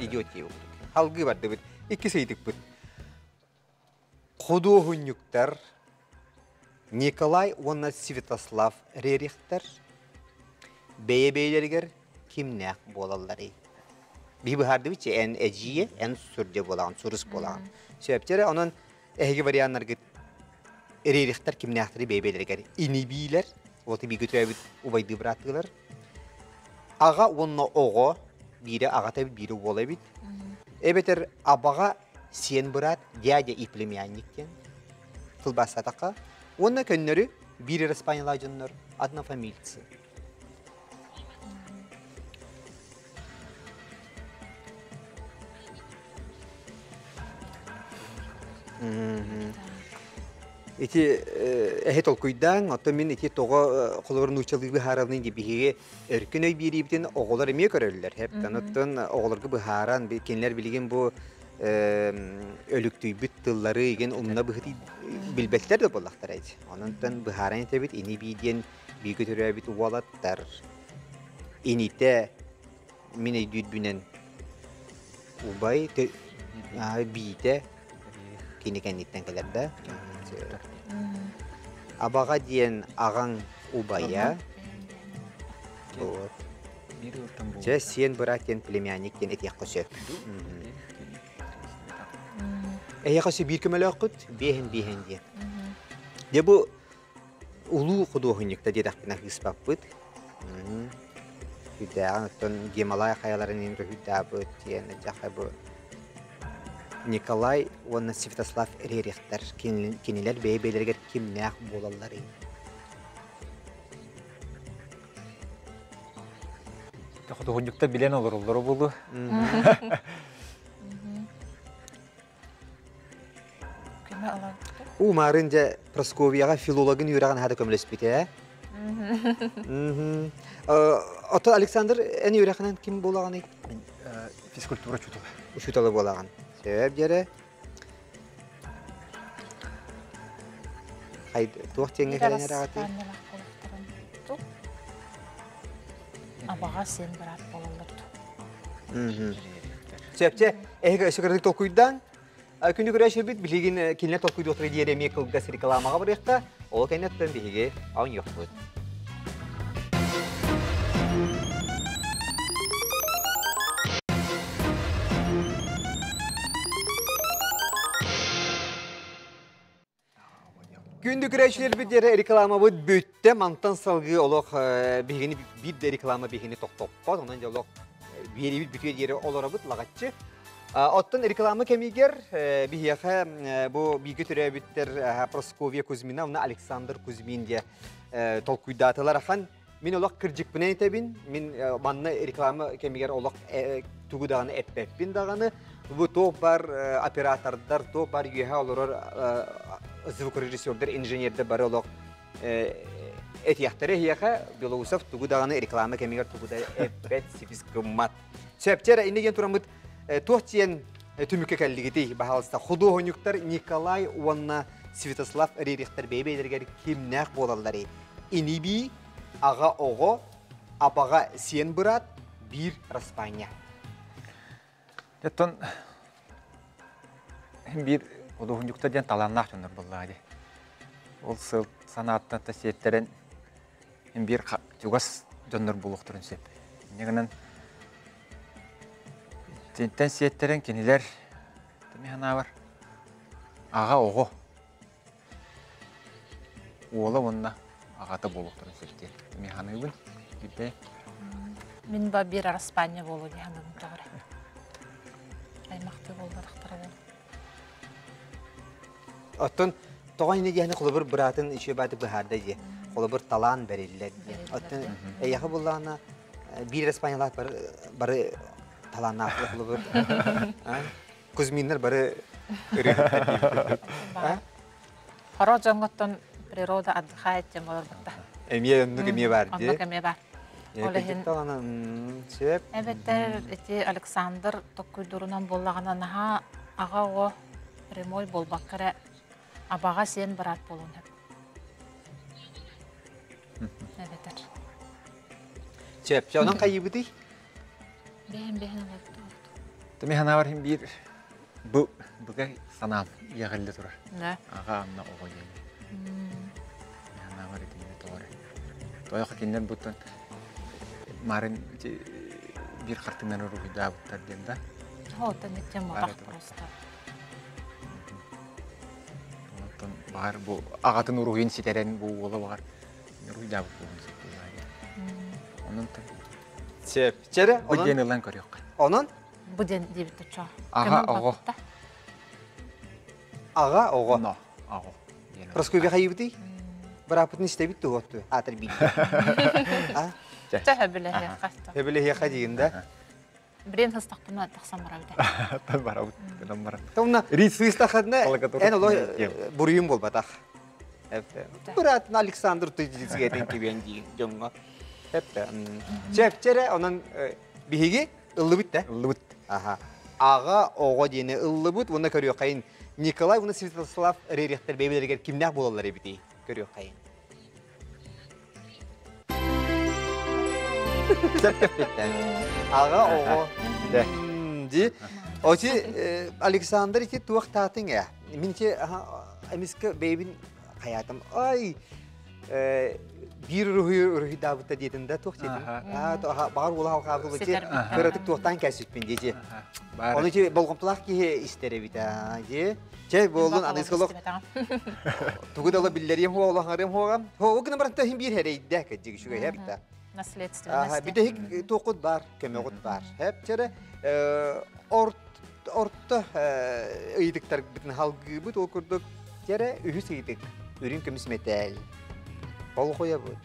идет дии Халгыы бардыбыт. Иккис ыйытыкпыт. Худуоһунньуктар Николай уонна Святослав Рерихтэр бэйэ-бэйэлэригэр кимнээх буолалларый? Биһи быһаардыбыт эн эдьиийэ, эн сурдьа буолаҕын, сурус буолаҕын. Сөптөрө, онон эһиги варианнаргыт Рерихтэр кимнээхтэри бэйэ-бэйэлэригэр инибиилэр, вот бииргэ төрөөбүт убайдыы бырааттыылар. Аҕа уонна оҕо, биирэ аҕата эбит, биирэ уола эбит. Эбэтэр абаҕа сиэн быраат, дядя и племянник диэн тылбаастаатахха уонна көннөрү биир Испаниялаах дьоннор однофамильцы. Ити эһи толкуйдаан, оттон мин ити тоҕо холобур нууччалыы быһаарабын дии биһиги өркөн өй биэриибитин оҕолор эмиэ көрөллөр. Хэптэн оттон оҕолорго быһааран, кинилэр билигин бу өлүктүйбүт тыллары игин умна быһыты билбэттэр да буоллахтара ити. Онон быһааран этэбит ини бии диэн бииргэ төрөөбүт уолаттар инитэ мин өйдүүрбүнэн убай биитэ кини кэнниттэн кэлэр да. Абаҕа диэн аҕаҥ убайа. Вот. Чэ, сиэн быраат диэн племянник диэн этиэххэ сөп. Эһиэхэ өссө биир көмөлөөххүт, биэһин биэһин диэн. Дьэ бу улуу худуоһунньукта диэтэхпинэ ыыспаппыт. Сүрдээҕин оттон Гималай хайаларын иһин рөһүйдаабыт диэн дьахай бу Николай уонна Святослав Рерихтэр кинилэр бэйэ-бэйэлэригэр кимнээх буолалларый? Худуоһунньуктар билэн олороллоро буолуо. Көмө ылан. У марын дьэ Прасковьяҕа филологын үөрэҕин аһата көмөлөспүтэ. Ото Александр эн үөрэхинэн ким буолаҕыный? Физкультура учуутала. Учуутала буолаҕын. Сөп дьэрэ. Туох диэҥҥэ кэлэн эрэҕитий? Абаҕа сиэн быраат буолаллар. Сөпче, эһиги өссө кыратык толкуйдаан, күнү көрөөчүбүт билигин кинилэр толкуйдуохтара диэри эмиэ кылгас рекламаҕа барыахха, ол кэнниттэн биһиги оонньуохпут. Күндү көрөөччүлэрбит диэри рекламабыт бүттэ. Мантан салгыы олох биһигини биир да реклама биһигини тохтоппот. Онон дьэ олох биэриибит бүтүө диэри олоробут лаҕаччы. Оттон реклама кэмигэр биһиэхэ бу бииргэ төрөөбүттэр Прасковья Кузьмина уонна Александр Кузьмин диэ толкуйдаатылар ахан. Мин олох кырдьыкпынан этэбин. Мин манна реклама кэмигэр олох тугу даҕаны эппэппин даҕаны. Бу туох бар оператордар, туох бар үөһэ олорор звукорежиссердар, инженердэр бары олох этиэхтэрэ эһиэхэ Белоусов тугу даҕаны реклама кэмигэр тугу да эппэт, сибис гыммат. Сөпчэ инне диэн тураммыт туох диэн түмүккэ кэллигитий, баһаалыста худуоһунньуктар Николай уонна Святослав Рерихтэр бэйэ-бэйэлэригэр кимнээх буолалларый? Инибии, аҕа оҕо, абаҕа сиэн быраат, биир распаанньа. Оттон биир худуоһунньуктар диэн талааннаах дьоннор буоллаҕа дии. Ол сыл санааттан да сиэттэрэн биир чугас дьоннор буолуохтарын сөп. Инньэ гынан итинтэн сиэттэрэн кинилэр мин санаабар аҕа оҕо уола уонна аҕата буолуохтарын сөп диэн мин саныыбын. Билбэйим. Мин ба биир араспаанньа буолуо дии саныыбын тоҕо эрэ. Аймахтыы буолбатахтара буолуо. Оттон тоҕо ини диэни холобур быраатын үчүгэй бааты быһаарда дии. Холобур талаан бэриллэр диэн. Оттон эйиэхэ буллаҕына биир Испаниялаах бары, бары талааннаах холобур. Кузьминнар бары ырыаһыттар диэбит. Хоро дьоҥҥоттон природа отдыхает диэн болорбутта. Эмиэ оннук эмиэ бар дии. Оннук эмиэ бар. Ол иһин сөп. Эбэтэр ити Александр токкуйдурунан буоллаҕына наһаа аҕа оҕо прямой буолбакка эрэ абаҕа сиэн быраат буолуон сөп. Эбэтэр. Сөп. Онон хайыыбытый? Бэһин бэһин олордубут. Тumi санаабар иһин биир бу буга санаам иэҕиллэ турар. Да. Аҕа анна оҕо диэн. Санаабар итиннэ тоҕо Тойох кинилэр буттан марын биир хартыынан уруһуйдаабыттар диэн да. Оттон итчен мотах просто. Оттон баҕар бу аҕатын уруһуйун ситэрэн бу уола баҕар уруһуйдаабыт буолуон сөп Онон Сөп. Чэрэ, бу диэн ылан көрүөххэ. Онон? Бу диэн диэбит оччо. Аҕа оҕо. Аҕа оҕо. Но, оҕо. Прасковья хайыбытый? Бырааппытын истэбит туһуотту аатыр биир. Чэ хөбүлэһиэххэ. Хөбүлэһиэххэ диин да. Брен хыстахпына тахсан барабыт. Барабыт, гынан баран. Томна сыыстахадна эн оло буруйум буолбатах. Быраатын Александр Тыдьицгэтин кибиэн диин дьоҥҥо. Чэпчэрэ онон биһиги ыллыбыт да? Ыллыбыт. Аха. Аҕа оҕо диэни ыллыбыт уонна көрүөххэйин Николай уонна Святослав Рерихтэр бэйбэлэригэр кимнээх буолаллар эбитий? Көрүөххэйин. Сөп Аҕа оҕо. Ди. Оти Александр ити туох таатыҥ ээ? Мин ити эмискэ бэйбин хайаатым. Ай биир уруһуй уруһуйдаабыта диэтин да туох диэтин баҕар уола халҕаабыт ити кыратык туохтаан кэлсиппин диэти ону ити болҕомтолоох киһи истэр эбит дии чэ буоллун аныгыскы олох тугу да биллэриэм хуоҕа хуоҕа ол гынан баран иһин биир эрэйдэ кэддьик үчүгэй хэп да наследственность бүтэһик туоххут бар көмөҕүт бар хэп чэрэ орто ыйытыктарбытын халгыыбыт ол курдук Дьэрэ үһүс ыйытык. Үрүҥ көмүс мэтээл. Болҕойобут.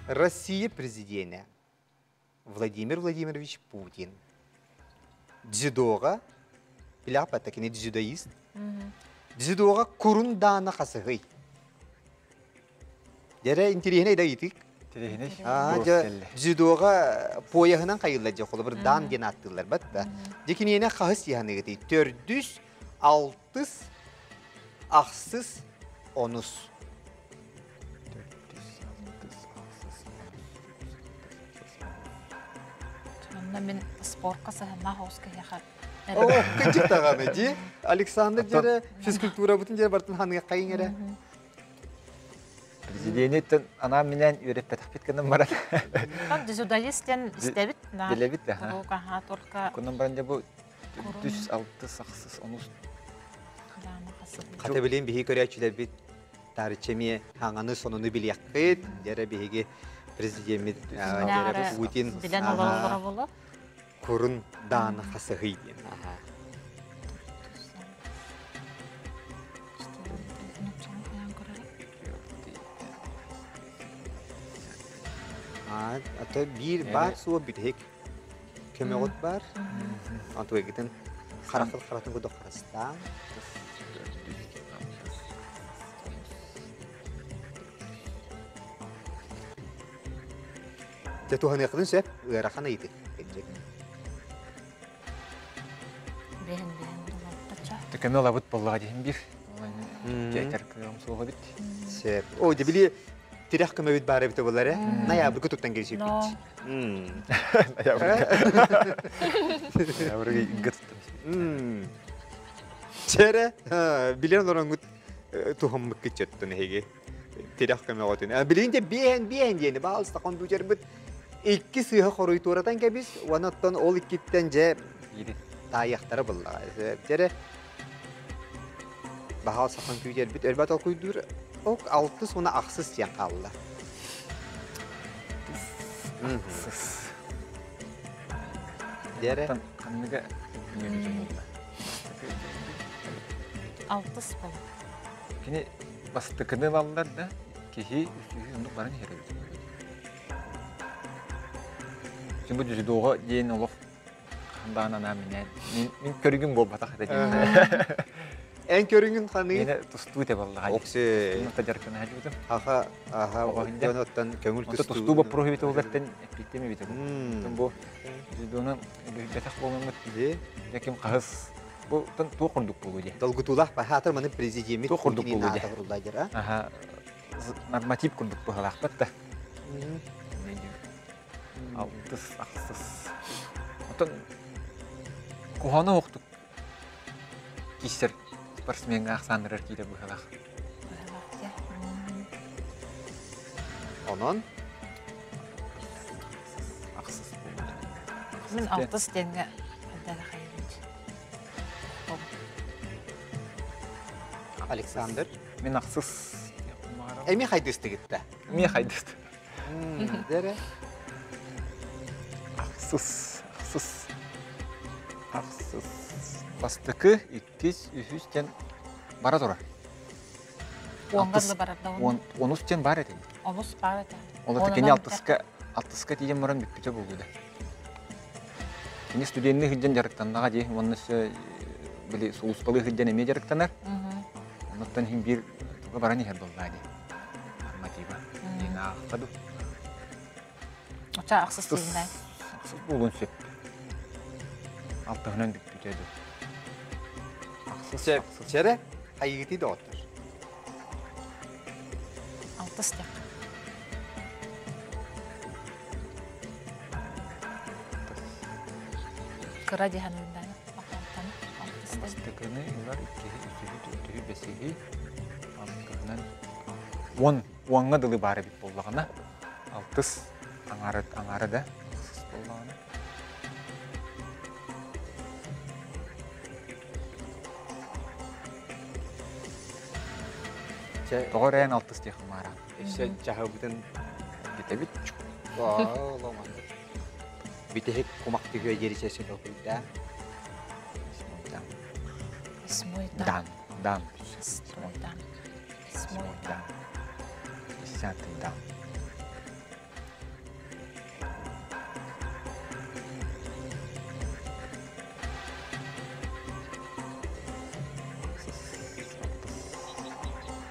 Россия президенэ Владимир Владимирович Путин дзюдоҕа билэҕэ кини дзюдоист дзюдоҕа курун даана хасыһый Дьэрэ интириэһинэй да ыйытык. Интириэһинэй. Дьэ дзюдоҕа пояһынан хайыллар дьэ холобур дан диэн ааттыыллар бат да. Дьэ киниэнэ хаһыс яһаныгытый? Төрдүс, алтыс, ахсыс, онус. Төрдүс, алтыс, ахсыс, Онно мин спортка сыһыннаах оҕус киһиэхэ Оо, кынчык даҕаны дии. Александр дьэрэ физкультурабытын дьэрэ бартын ханыаххайын эрэ. Президениттэн анаан-минээн үөрэппэтэхпит гынан баран. Дзюдоист диэн истэбит. Билэбит да. Только Кунан баран дьэ бу төрдүс, алтыс, ахсыс, онус. Хата билин биһи көрөөччүлэрбит таарычча эмиэ хаҥаны сонуну билиэхпит. Дьэрэ биһиги президеммит дьэрэ Путин билэн олороллоро боло. Курун даана хасыһый диэн. Ата биир баар суо бүтэһик көмөҕүт бар. Антугайгытын харахыл харатын курдук харастаан. Дьэ туһаныаххытын сөп, ыарахан ыйытык. Бэһин бэһин долоттача. Көмө ылабыт буоллаҕа диһин биир. Тиэтэр кыам суоҕа бит. Сөп. О, дьэ били тирэх көмөбүт баар эбитэ буолар э? Ноябрьга туттан кэлсиппит. Ноябрьга. Ноябрьга туттан. Чэрэ, билэн олороҥҥут туһаммыккыт чөттөн эһиги. Тирэх көмөҕөтүн. Билигин дьэ биэһэн биэһэн диэни баалыста компьютербыт икки сыыһа хоруй туоратан кэбис, уонна оттон ол иккиттэн дьэ таайыахтара буллаҕа. Дьэрэ баһаалса компьютербит өлбө толкуйдуур ок алтыс уонна ахсыс диэн хаалла. Ахсыс. Дьэрэ. Ханныга Алтыс бол. Кини бастакыны ылаллар да, киһи үсүһү оннук баран иһэр эбит. Бу дзюдоҕа диэн олох хаһан даҕаны анаан минээн мин көрүгүм буолбатах этэ диэн. Эн көрүҥүн ханыы? Мені тустуу те боллаға. Оксе. Онта жаркына хажыбытым. Аха, аха, оттан көңүл тустуу. Тустуу боппуруһу бит олгаттан эппиттеми бит. Бу дзюдоны бетах болмамыт. Яким қағыз бу тон туу курдук болу де. Долгутулах бахатыр маны президиемит. Туу курдук болу де. Аха, норматив курдук бухалахпат да. Алтыс, ахсыс. Отон кухана оқтук. Киссер спортсменга ахсанырар кире бухалах. Онон? Ахсыс болу. Мен алтыс денге Александр. Мен ақсыз. Эми хайдысты гитта. Ми хайдысты. Дере. Ақсыз, ақсыз. Ақсыз. Бастыкы 2-3 тен бара тура. Оңғарлы барар да. Онус тен бар еді. Онус бар еді. Олар текени алтыска тиен мұрын бүппүтө болууда. Кини студентни хыджан жарыктаннага же, онны били сулуспалы хыджан эме жарыктанар. Оннуттан хим бир туга баран ихер боллаа ди. Норматива. Дина хаду. Оча ақсыз дейін. Ақсыз болуын сөп. Алтыгынан бүппүтө ду. Ақсыз. Чере хайыгыти доттор. Алтыс тек. Кыра диханында. Бастыкыны улар 2, 3, 4, 5, алтыгынан 10, 10-га дылы бары бит боллагана. Алтыс аңары, аңары да ақсыз боллагана. Тоҕо рээн алтыс диэх маара. Эше жахабытын Гитебит. Битехик кумак түгө жеричесе токуйда. Восьмой дан. Дан. Шестой дан. Восьмой дан. Десятый дан.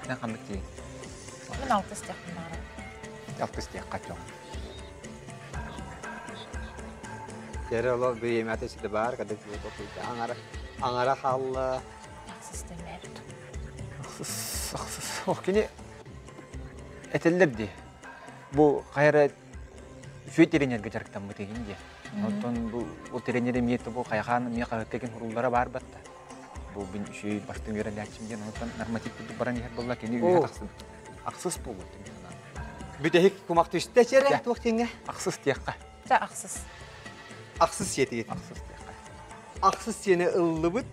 Сен қандық дейін? Мен алтыс тек мара. Алтыс тек қатём. Жері олар бір емәті сіді бар, кәді токуйда. Аңара, аңара қалла. Ақсыз демәбіт. Ақсыз, ақсыз. Ох, кені әтелдер де. Бу қайра сүйет тренерге жарықтан бұтегін де. Онтон бу ол тренер эмиетті бу қайхан ми қағыттеген хуруллара бар батта. Бу бин үшүй баштын верен ден онтон норматив күтүп баран ихер болла кені үйе тақсыз. Ақсыз болу. Бүтехик кумак түсті чере туақ теңге? Ақсыз тияққа. Жа ақсыз. Ақсыз сеті. Ақсыз тияққа. Ақсыз сені ыллыбыт.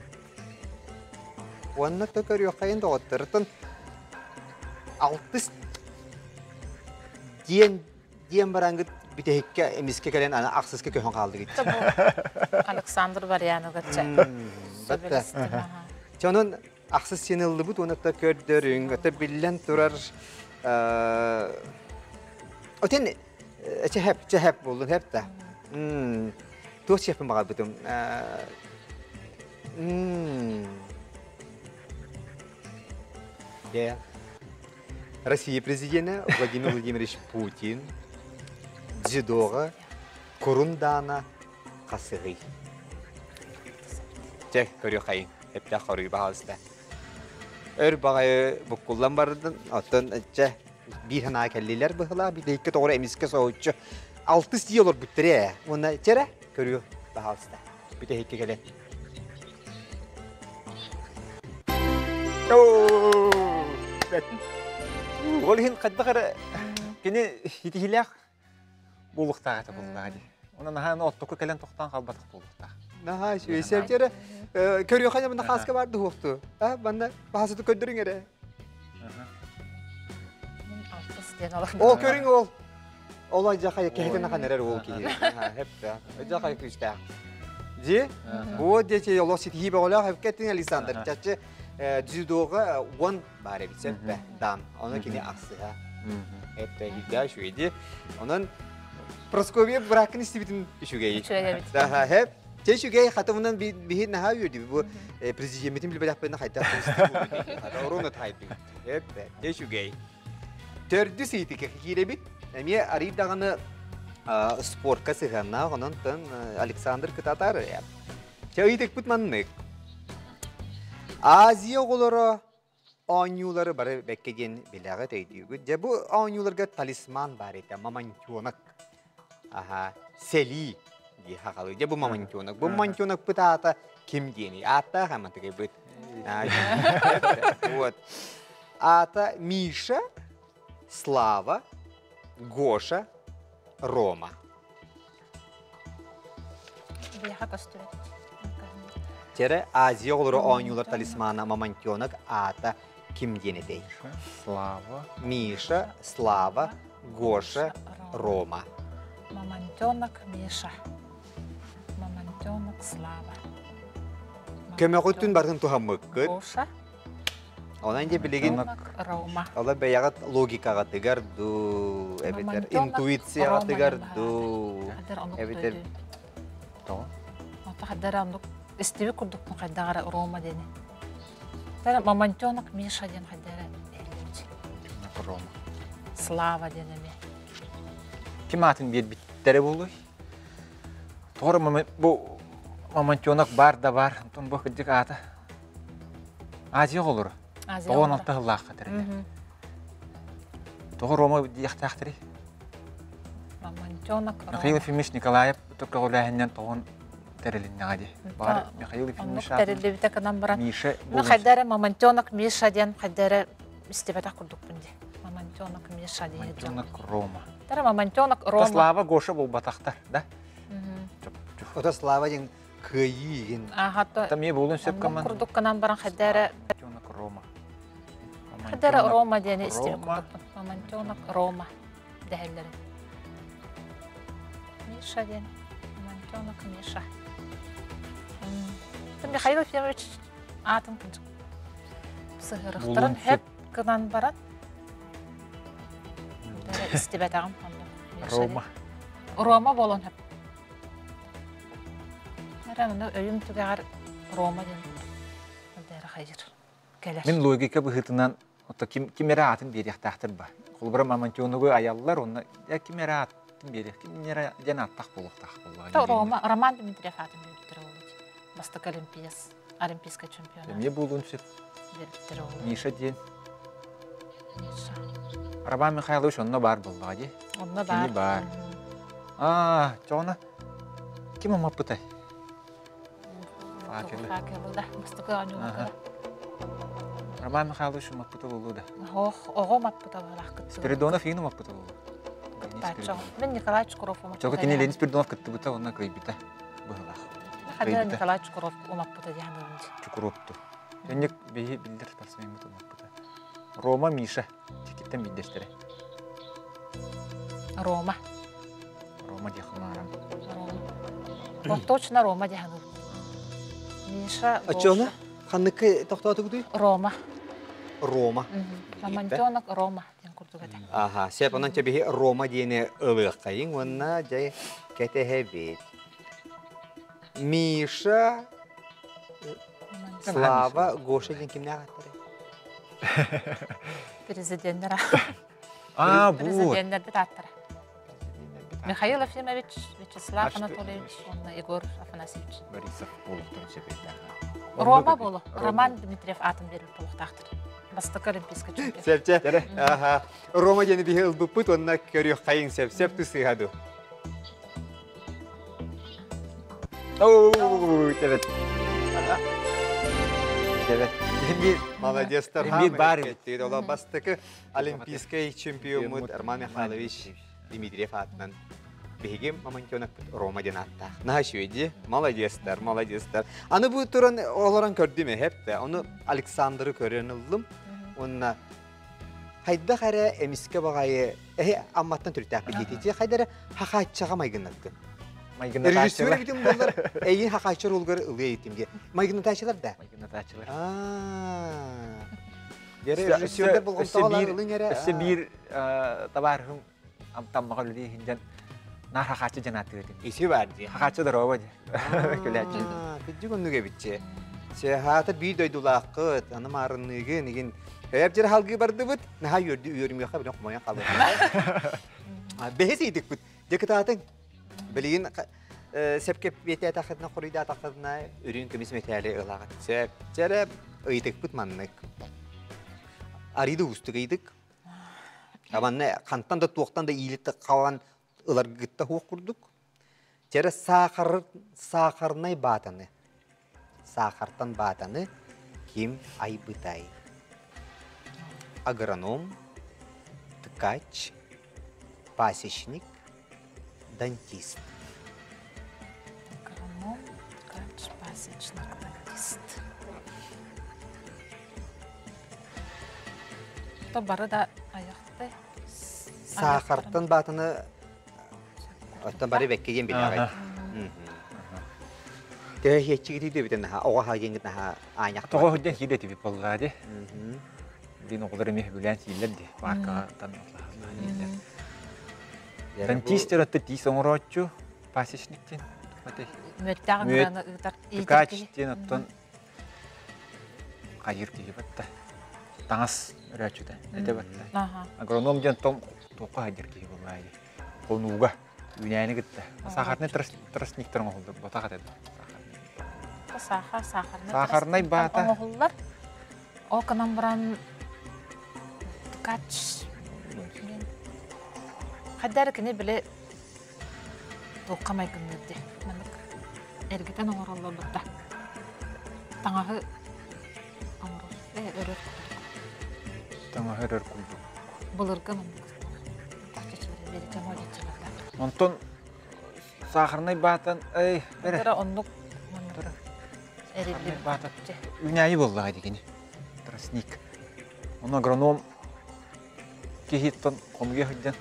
Онна төкөр yoқайын доғыттырытын. Алтыс диен диен барангыт бүтехикке эмиске келен ана ақсызка көһөн қалды гит. Александр Варьянова ча. Чонун ақсыз сені ыллыбыт, оны та көрдөрүң, өтө биллен турар. Отен чехеп, чехеп болдун хеп та. Туох чехпин бағар бутум. Россия президенті Владимир Владимирович Путин дзюдоға курундана қасығы. Чек көрі қайын, әпті қоры бағалыста. Өр бағайы бұққулдан бардын, оттон че бір хана кәллелер бұғыла, бір екі тоғыры эмиске соғытчы. Алты сий олар бүттіре, оны чере көрі бағалыста. Бүте хекке келе. Ол хин қаддақары кені хитихилях болуқтаға болуға ди. Онан аха оттоку келен тоқтан қалбатық болуқтаа. Наха, шүйесеп чере. Көрі қайна бұнда қасқа барды хуқты. Банда бағасыты көддірің ере. Ол көрің ол. Ол жақай кәхетен ақан әрер ол кейі. Хеп, жақай күшті. Жи, бу дече оло ситхи бола хеп кеттин Александр. Чачы дзюдога он бар бит дам. Оны кини аксыга. Хеп хидда шуйди. Онон Просковия бракын истибитин үшүгей. Үшүгей. Да, хеп. Чэ үчүгэй хатымынан биһи наһаа үөрдүбүт. Бу президеммитин билбэтэхпинэ хайдах Оруна тайпинг. Эппэ, чэ үчүгэй. Төрдүс ыйытыкка киирэбит. Эмиэ арый даҕаны спортка сыһыаннаах, онон Александр кытатар. Чэ ыйытыкпыт маннык. Азия оҕолоро оонньуулары бары бэккэ диэн билэҕит, өйдүүгүт. Дьэ бу оонньууларга талисман баар этэ, мамонтенок. Аха, сэлии дии хахалы. Дьэ бу мамонтенок. Бу мамонтенокпыт аата ким диэний? Ааттаах аматыгайбыт. Вот. Аата Миша, Слава, Гоша, Рома. Биһиэхэ көстүбэт. Чэрэ Азия оҕолоро оонньуулар талисмана мамонтенок аата ким диэн этэй? Слава. Миша, Слава, Гоша, Рома. Мамонтенок Миша. Мамонтенок Слава. Көмөҕүтүн барытын туһаммыккыт. Гоша. Онон дьэ билигин Рома. Ола бэйэҕит логикаҕытыгар дуу, эбэтэр интуицияҕытыгар дуу, эбэтэр Тоҕо? Ото хайдара оннук истиби курдукпун хайдагара Рома диэни. Тара мамонтенок Миша диэн хайдара Рома. Слава диэн эмиэ. Ким аатын биэрбиттэрэ буолуй? Тоҕо бу мамонтенок бар да бар, онтон бу кырдьык аата Азия оҕолоро. Тоҕо 16 сыллаахха тэриллэр. Тоҕо Рома диэхтээхтэрий? Мамонтенок Михаил Ефимович Николаев көҕүлээһиннэн тоҕон тэрилиннэҕэ дии. Баҕар Михаил Ефимович тэриллибитэ гынан баран. Миша Ну хайда эрэ Мамонтенок Миша диэн хайда эрэ истибэтэх курдукпун дии. Мамонтенок Миша диэн. Мамонтенок Рома. Тара Мамонтенок Рома. Слава Гоша буолбатахтар, да? Ото Слава диэн кыайыы игин. Аха, Там е буолун сөп команд. Курдук гынан баран хайда эрэ Мамонтенок Рома. Хайда эрэ Рома диэни истибит курдукпун. Мамонтенок Рома дэһэллэрин. Миша диэн. Мамонтенок Миша. Михаил Ефимович аатын сыһырыхтарын хөп гынан баран истибэтэҕим Рома. Рома буолан хөп. Эрэ маны өйүм түгэҕэр Рома диэн дээрэ хайыр кэлэр. Мин логика быһыытынан ото ким ким эрэ аатын биэриэхтээхтэр ба. Холобура Мамонтеногу айаллар, онно я ким эрэ аатын биэриэх, ким эрэ диэн ааттаах буолуохтаах буоллаҕа. То Рома, Роман Дмитриев аатын биэрбиттэр ол Бастакы Олимпиас, Олимпийскай чемпиона. Эмиэ буолуон сөп. Биэрбиттэр ол. Миша диэн. Миша. Роман Михайлович онно баар буоллаҕа дии. Онно баар. Кини баар. Аа, чоҕуна ким умаппытай? Факелы. Факелы да, бастакы оонньууларга. Роман Михайлович умаппыта буолуо да. Ох, оҕо умаппыта буолаах кыттыбыта. Спиридонов иин умаппыта буолуо. Кыттааччы. Мин Николай Чукров умаппыта. Чоҕу кини Ленин Спиридонов кыттыбыта, онно кыайбыта быһылаах. Хадара Николай Чукров умаппыта диэн Чукровту. Өннүк биһи биллэр спортсменмыт умаппыта. Рома Миша. Чекиттэн биирдэстэрэ. Рома. Рома диэх маарам. Рома. Вот точно Рома диэн Миша. Оччоҕуна ханныкка тохтоотугутуй? Рома. Рома. Мамонтенок Рома диэн курдук этэ. Аха, сеп онон чэбиһи Рома диэни ылыаххайыҥ уонна дьэ кэтэһэбит. Миша, Слава, Гоша диэн кимнээх аттары? Президеннэр А, бу. Президеннэрбит ааттара. Михаил Ефимович, Вячеслав Анатольевич уонна Егор Афанасьевич. Борисов буолуохтарын сөп Рома болу. Роман Дмитриев аатын бербит буолуохтаахтар. Бастакы олимпийскай чемпион. Сөпче. Аха. Рома диэни биһи ылбыппыт уонна көрүөххэйиҥ сөп. Сөп тусыһа ду. Оу, тебет. Тебет. Молодецтар. Биир бар эбит. Ола бастакы олимпийскай чемпиоммут Роман Михайлович Дмитриев аатынан биһиги мамонтенокпут Рома диэн ааттаах. Наһаа үчүгэй Молодецтар, молодецтар. Аны бу туран олорон көрдүм эһэп Ону Александры көрөн ыллым. Уонна хайдах эрэ эмискэ баҕайы эһи Амматтан төрүттээхпит диэтити хайда эрэ хахааччаҕа майгыннаттын. Режиссер эбитим буоллар эйин хахааччы ролгар ылыа этим диye. Майгыннатааччылар да. Майгыннатааччылар. Дere режиссердер болҕомтоҕо ылыҥ эрэ. Өссө биир табаарыһым амтаммаҕа үлэлии иһинден. Наар хахааччы дьан ааттыыр этим. Isi бар дии. Хахааччы дорообо дии. Күлээччи. Кырдьык оннук эбитчи. Сеһаата биир дойдулааххыт, аны маарынныыгын игин. Эп жер халгыы бардыбыт, наһаа үөрдү үөрүмүөххэ билэн хомойон хаалыахха. Бэһис ыйдыкпыт. Дьэ кытаатыҥ. Билигин сепке биэтээтэххитинэ хоруйдаатаххытына үрүҥ көмүс мэтээли ылаҕыт. Сөп. Дьэрэ ыйытыкпыт маннык. Арыйда уустук ыйытык. Манна хантан да туохтан да иилит халан ыларгытта хуох курдук. Дьэрэ саахар саахарнай баатаны саахартан баатаны ким айбытай? Агроном, ткач, пасечник, дантист. Агроном, ткач, пасечник, дантист. То бары да аяқты. Саахартан баатаны оттон бары бэкке диэн билэҕит. Төһө хиэччигитий диэбитин наһаа оҕо хаайыҥҥыт наһаа аанньахтар. Тоҕо сылдьан сиилэ этибит буоллаҕа дии. Дин оҕолор эмиэ сөбүлээн сииллэр дии. Пааркаҕа тан дииллэр. Дантист отто тиис оҥорооччу пасечник диэн Мүөттээх ыҥыраны ыытар Ткач диэн оттон хайыр киһи батта. Таҥас өрөөччүтэ этэ батта. Агроном диэн том туохха хайдыр киһи буоллаа дии. Хонууга үүнээни кытта. Сахарнай тростниктар оҥоһуллар ботах этэ. Сахар, сахарнай. Сахарнай баата. Оҥоһуллар. Ол гынан баран ткач хайдары кини били туохха майгынныыр дии. Маннык эргитэн оҥороллор да. Таҥаһы оҥорор. Өрөр курдук. Таҥаһы өрөр курдук. Былыргы маннык. Онтон сахарнай баатан эй бere оннук эриллибит баата үүнээйи буоллаҕа дигини тростник ону агроном киһиттэн хомуйа сылдьан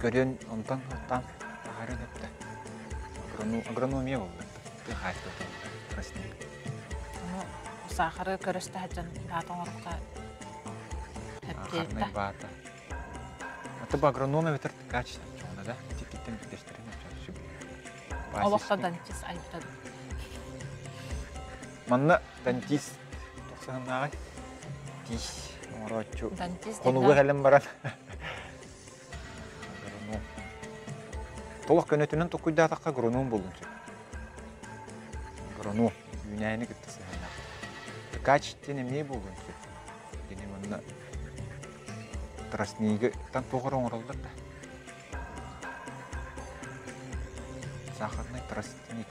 көрүөн онтон оттаан таһаарыан эптэ агрономия буолла тыа хаһаайыстыбата тростник ону саахары көрөстө сылдьан баата оҥорукка Сахарнай баата. Аты бу агроном эбэтэр ткач чоҕуна да итиккиттэн бүттэстэрин Олохто дантист айбыта. Манна дантист тохсоһуннааҕай тиис оҥорооччу Дантист хонууга кэлэн баран агроном толох көнөтүнэн токуйдаатахха агроном буолуон сөп агроном үүнээйини кытта сыһыаннаах ткач диэн эмиэ буолуон сөп Кини манна тростнигы-тан туох эрэ оҥороллор да. Сахарный тростник.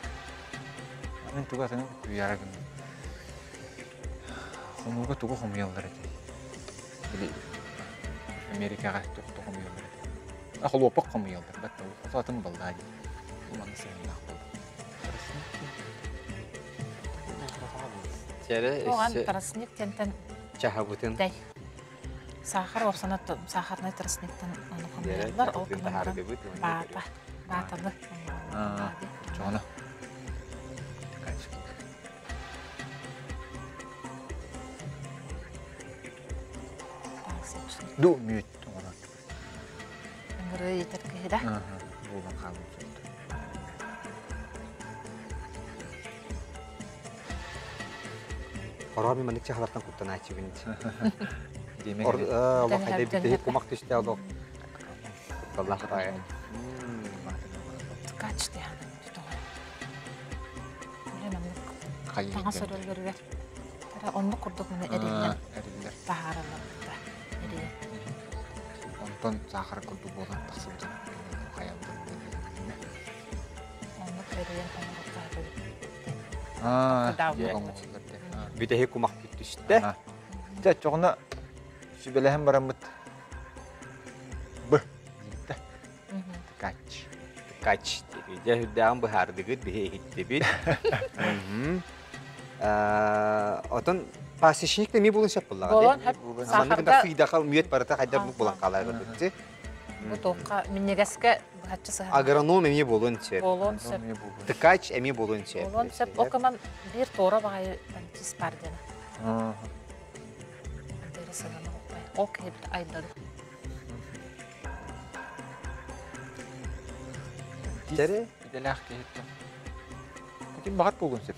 Мин тугу атыны куйаара гынным. Хомууга тугу хомуйаллар этэй? Били Америкаҕа туох хомуйаллар этэй? А холуоппах хомуйаллар батта ол атын баллаа дии. Бу манна сыһыаннаах буолла. Чэрэ Оған тростник тентен чаһабытын дай. Сахар орсана сахарный тростниктан ону хомуйаллар. Ол баата. Баатаны. Чоҕоно. Ду мүөт оҥорор. Ыҥырыы иитэр киһи да. Буолан хаалбыт. Хороо мен маннык чахалартан куттанааччыбын. Олох хайда бүтэһик кумах түсте олох. Кутталлаах таайа. Ткач диһанын тоҕо. Үлэ маннык таҥас өрөллөрүгэр оннук курдук маны эриллэн таһаараллар эрийэн. Онтон саахар курдук буолан тахсыбытын хайаллар Оннук эрийэн оҥоруохха Бүтэһик кумах түстэ. Дьэ, оччоҕуна сүбэлэһэн бараммыт Б диэбиттэ. Ткач. Ткач Дьэ, үрдээҕин быһаардыгыт, биһи иһиттибит. Отон пасечник да эмиэ булун сөп буллаҕа. Буолуон сөп. Маннык да сыйдаха мүөт барыта хайдар булан хаалар быт. Бу туохха минньигэскэ быһаччы сыһан. Агроном эмиэ буолуон сөп. Буолуон сөп. Ткач эмиэ буолуон сөп. Буолуон сөп. Ол гынан биир туора баҕайы дантист бар диэн. Антыра сыһана Ол киһибит айдады. Дантист идэлээх киһиттэн. Ким баҕар буолуон сөп.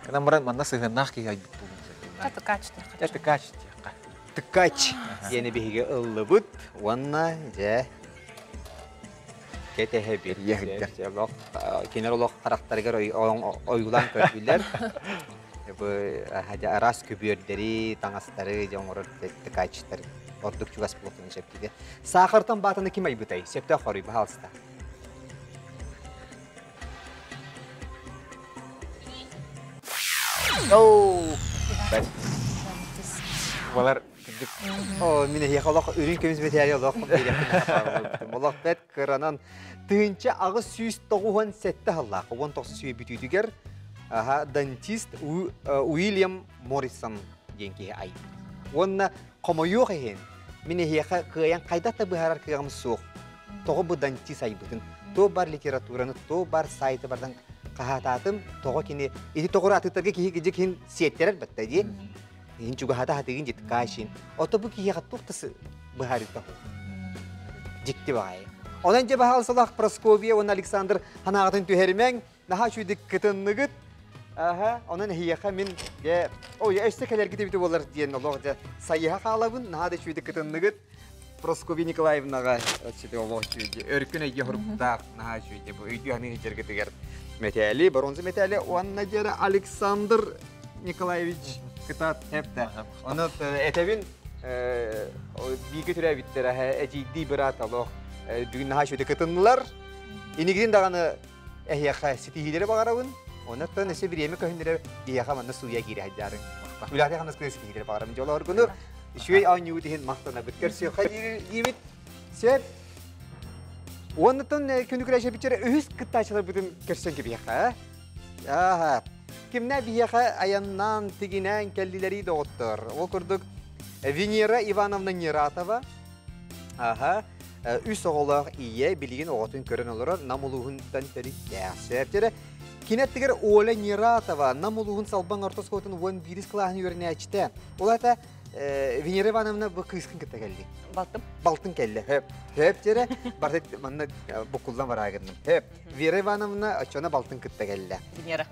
Гынан баран манна сыһыаннаах киһи айбыт буолуон сөп. Тыкач Дьэ тыкач диэххэ. Тыкач диэни биһиги ыллыбыт уонна дьэ кэтэһэбит. Кинилэр олох харахтарыгар ойуулаан көрдүлэр. Бу араас көбүөрдэри, таҥастары дьэ оҥорор тыкачтар ордук чугас буолуохтарын сөп диде. Саахартан баатаны ким айбытай? Сөптөөх хоруй, баһаалыста. Оу! Балар кырдьык. О, мин эһиэхэ олох үрүҥ көмүс мэтээли олох Олох бэт кыранан 1897 сыллаах 19 сүйэ бүтүүтүгэр аха дантист Уильям Моррисон диэн киһи айбыт. Уонна хомойуох иһин мин эһиэхэ кыайан хайдах да быһаарар кыаҕым суох. Тоҕо бу дантист айбытын, то бар литератураны, то бар сайты бардан хаһаатаатым, тоҕо кини ити тоҕура атыттарга киһи кижи киһин сиэттэрэр батта дии. Иһин чугаһата хатыгын дит кашин. Ото бу киһиэхэ туох да быһаарыыта Дьикти баҕайы. Онон дьэ баһаалсалаах Прасковья уонна Александр ханаҕатын түһэримэҥ, наһаа үчүгүйдүк кытынныгыт. Аха, онон эһиэхэ мин дьэ, ой, өссө кэлэргит эбитэ буолар диэн олох дьэ сайыһа хаалабын, наһаа да үчүгүйдүк кытынныгыт. Прасковья Николаевнаҕа өччүтэ олох үчүгүйдү, өркүн өйгө хоруктаах, наһаа үчүгүйдү бу өйдүү саныы сылдьаргытыгар мэтээли, боруонса мэтээли уонна дьэ Александр Николаевич кытаат эптэ. Ону этэбин бииргэ төрөөбүттэр эдьиийдии быраат олох бүгүн наһаа үчүгүйдүк кытыннылар. Инигин даҕаны эһиэхэ ситиһиилэри баҕарабын. Онон өссө бириэмэ көһүннэрэр биһиэхэ манна сууйа киирэ сылдьаарыҥ. Үлэҕэ хамнаскыны ситиһиилэри баҕарабын. Дьолооргуну үчүгэй оонньуубут иһин махтанабыт. Көрсүөххэ диибит. Сөп. Уоннаттан күнү күрээшэбитчэрэ үһүс кыттааччыларбытын көрсөн кэбиһиэххэ. Ааха. Кимнэ биһиэхэ айаннаан тигинээн кэллилэрий доҕоттор. Ол курдук Венера Ивановна Нератова, аха, үс оҕолоох ийэ билигин оҕотун көрөн олорор Нам улууһунтан төрүттээх. Сөптөрө Кинеттигэр Оля Нератова Нам улууһун Салбаҥ орто оскуолатын 11 кылааһын үөрэнээччитэ. Ол аата Венера Ивановна бу кыыскын кытта кэлли. Балтым. Балтын кэллэ. Хөп. Хөп дьэрэ барыт манна букуллан бараагынным. Хөп. Вера Ивановна оччоно балтын кытта кэллэ. Венера.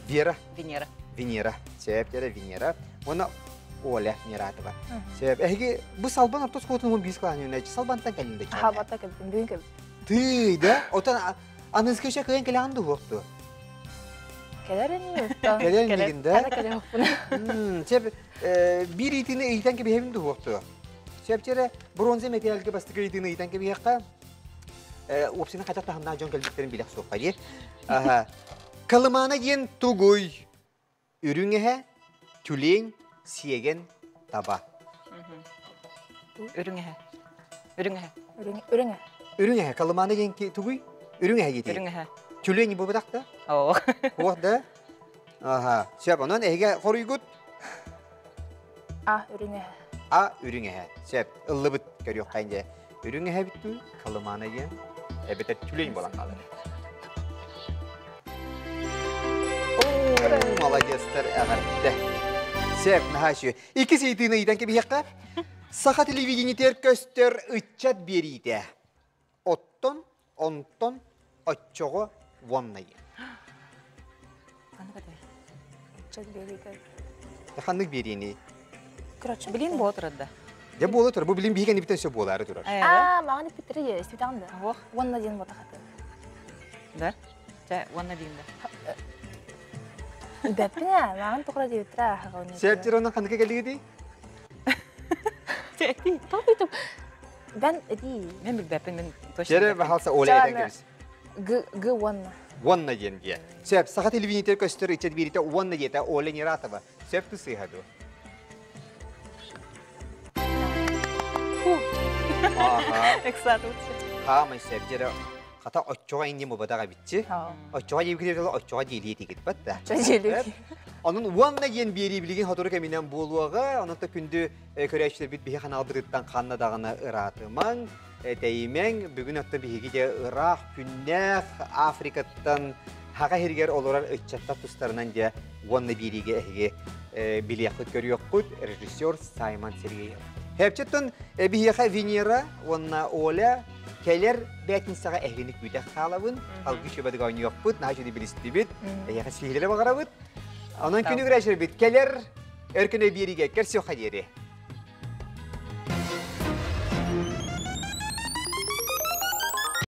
Вера. Венера. Венера. Сөп дьэрэ Венера. Уонна Оля Нератова. Сөп. Эһиги бу Салбан орто оскуолатын уон биис кылааһын үөрэнээччи Салбантан кэллин да Хабата кэлбин, бүгүн кэлбин. Тыый да? Отон аныгыскы өссө кыайан кэлэҕин дуһуохту? Кэлэр ини Кэлэр инигин да? Ана кэлиэхпин. Сөп, биир ыйытыыны ыйытан кэбиһэбин дуһуохту? Сөп дьэрэ бронза мэтээлгэ бастакы ыйытыыны ыйытан кэбиһиэххэ. Уопсайынан хайдах таһымнаах дьон кэлбиттэрин билэх суохха дии. Калымаана диэн тугуй? Үрүҥ эһэ, тюлень, сиэгэн, таба. Үрүҥ эһэ. Үрүҥ эһэ. Үрүҥ эһэ. Үрүҥ эһэ. Калымаана диэн тугуй? Үрүҥ эһэ диэтий. Үрүҥ эһэ. Тюлень буолбатах да? Оо. Туох да? Аха. Сөп, онон эһигэ хоруйгут? А, үрүҥ эһэ. А, үрүҥ эһэ. Сөп, ыллыбыт көрүөххэ дьэ. Үрүҥ эһэ бүттүү, Калымаана диэн эбэтэр тюлень буолан хаалар. Молодецтар, эҕэрдэ. Сөп, наһаа үчүгэй. Иккис ыйытыыны ыйытан кэбиһиэххэ. Саха телевидениетигэр көстөр ыччат биэриитэ. Оттон, онтон, оччоҕо уоннайы. Ыччат биэриитэ. Ханнык биэриини? Короче, билин буола турар да. Дьэ буола турар. Бу билин биһиги кэннибиттэн сөп буолаары турар. Аа, маған иппиттери же, истибитаҕын да. Ох. Уонна диэн буотахаты. Да? Чэ, уонна диин да. Бэппин ээ, маған тоқыра диэбиттэрэ аһаҕа. Септер онон ханныка кэллигитий? Чэ, Топ Бен эдии. Мен билбэппин, мен точно. Дьэрэ баһалса Оля этэн кэбис. Г Г уонна. Уонна диэн дие. Сөп, саха телевидениетер көстөр ыччат бииритэ уонна диэтэ Оля Нератова. Сөп сыыһа дуо? Аха. Эксатуция. Хаамай сөп дьэрэ хата оччоҕо инни мубадаҕа битчи. Оччоҕо диэбиккит оччоҕо диэлии тигит бат да. Онон уонна диэн биэрии билигин сотору кэминэн буолуоҕа. Онон күндү көрөөччүлэрбит биһи ханаалбытыттан ханна даҕаны ыраатымаҥ, тэйимэҥ. Бүгүн отто биһиги де ыраах күннээх Африкаттан хаҕа иһигэр олорор ыччаттар тустарынан дьэ уонна биэриигэ эһиги билиэххит көрүөххүт режиссер Саймон Сергеев. Хепчеттон биһиэхэ Венера уонна Оля кэлэр бээтинсэҕэ эһигини күүтэх хаалабын. Алгы шөбөдүг оонньуохпут, наһаа үчүгэй билистибит. Эһиэхэ сиһилэри баҕарабыт. Онон күнү көрөөччүлэрбит кэлэр өркөн биэриигэ көрсүөххэ диэри.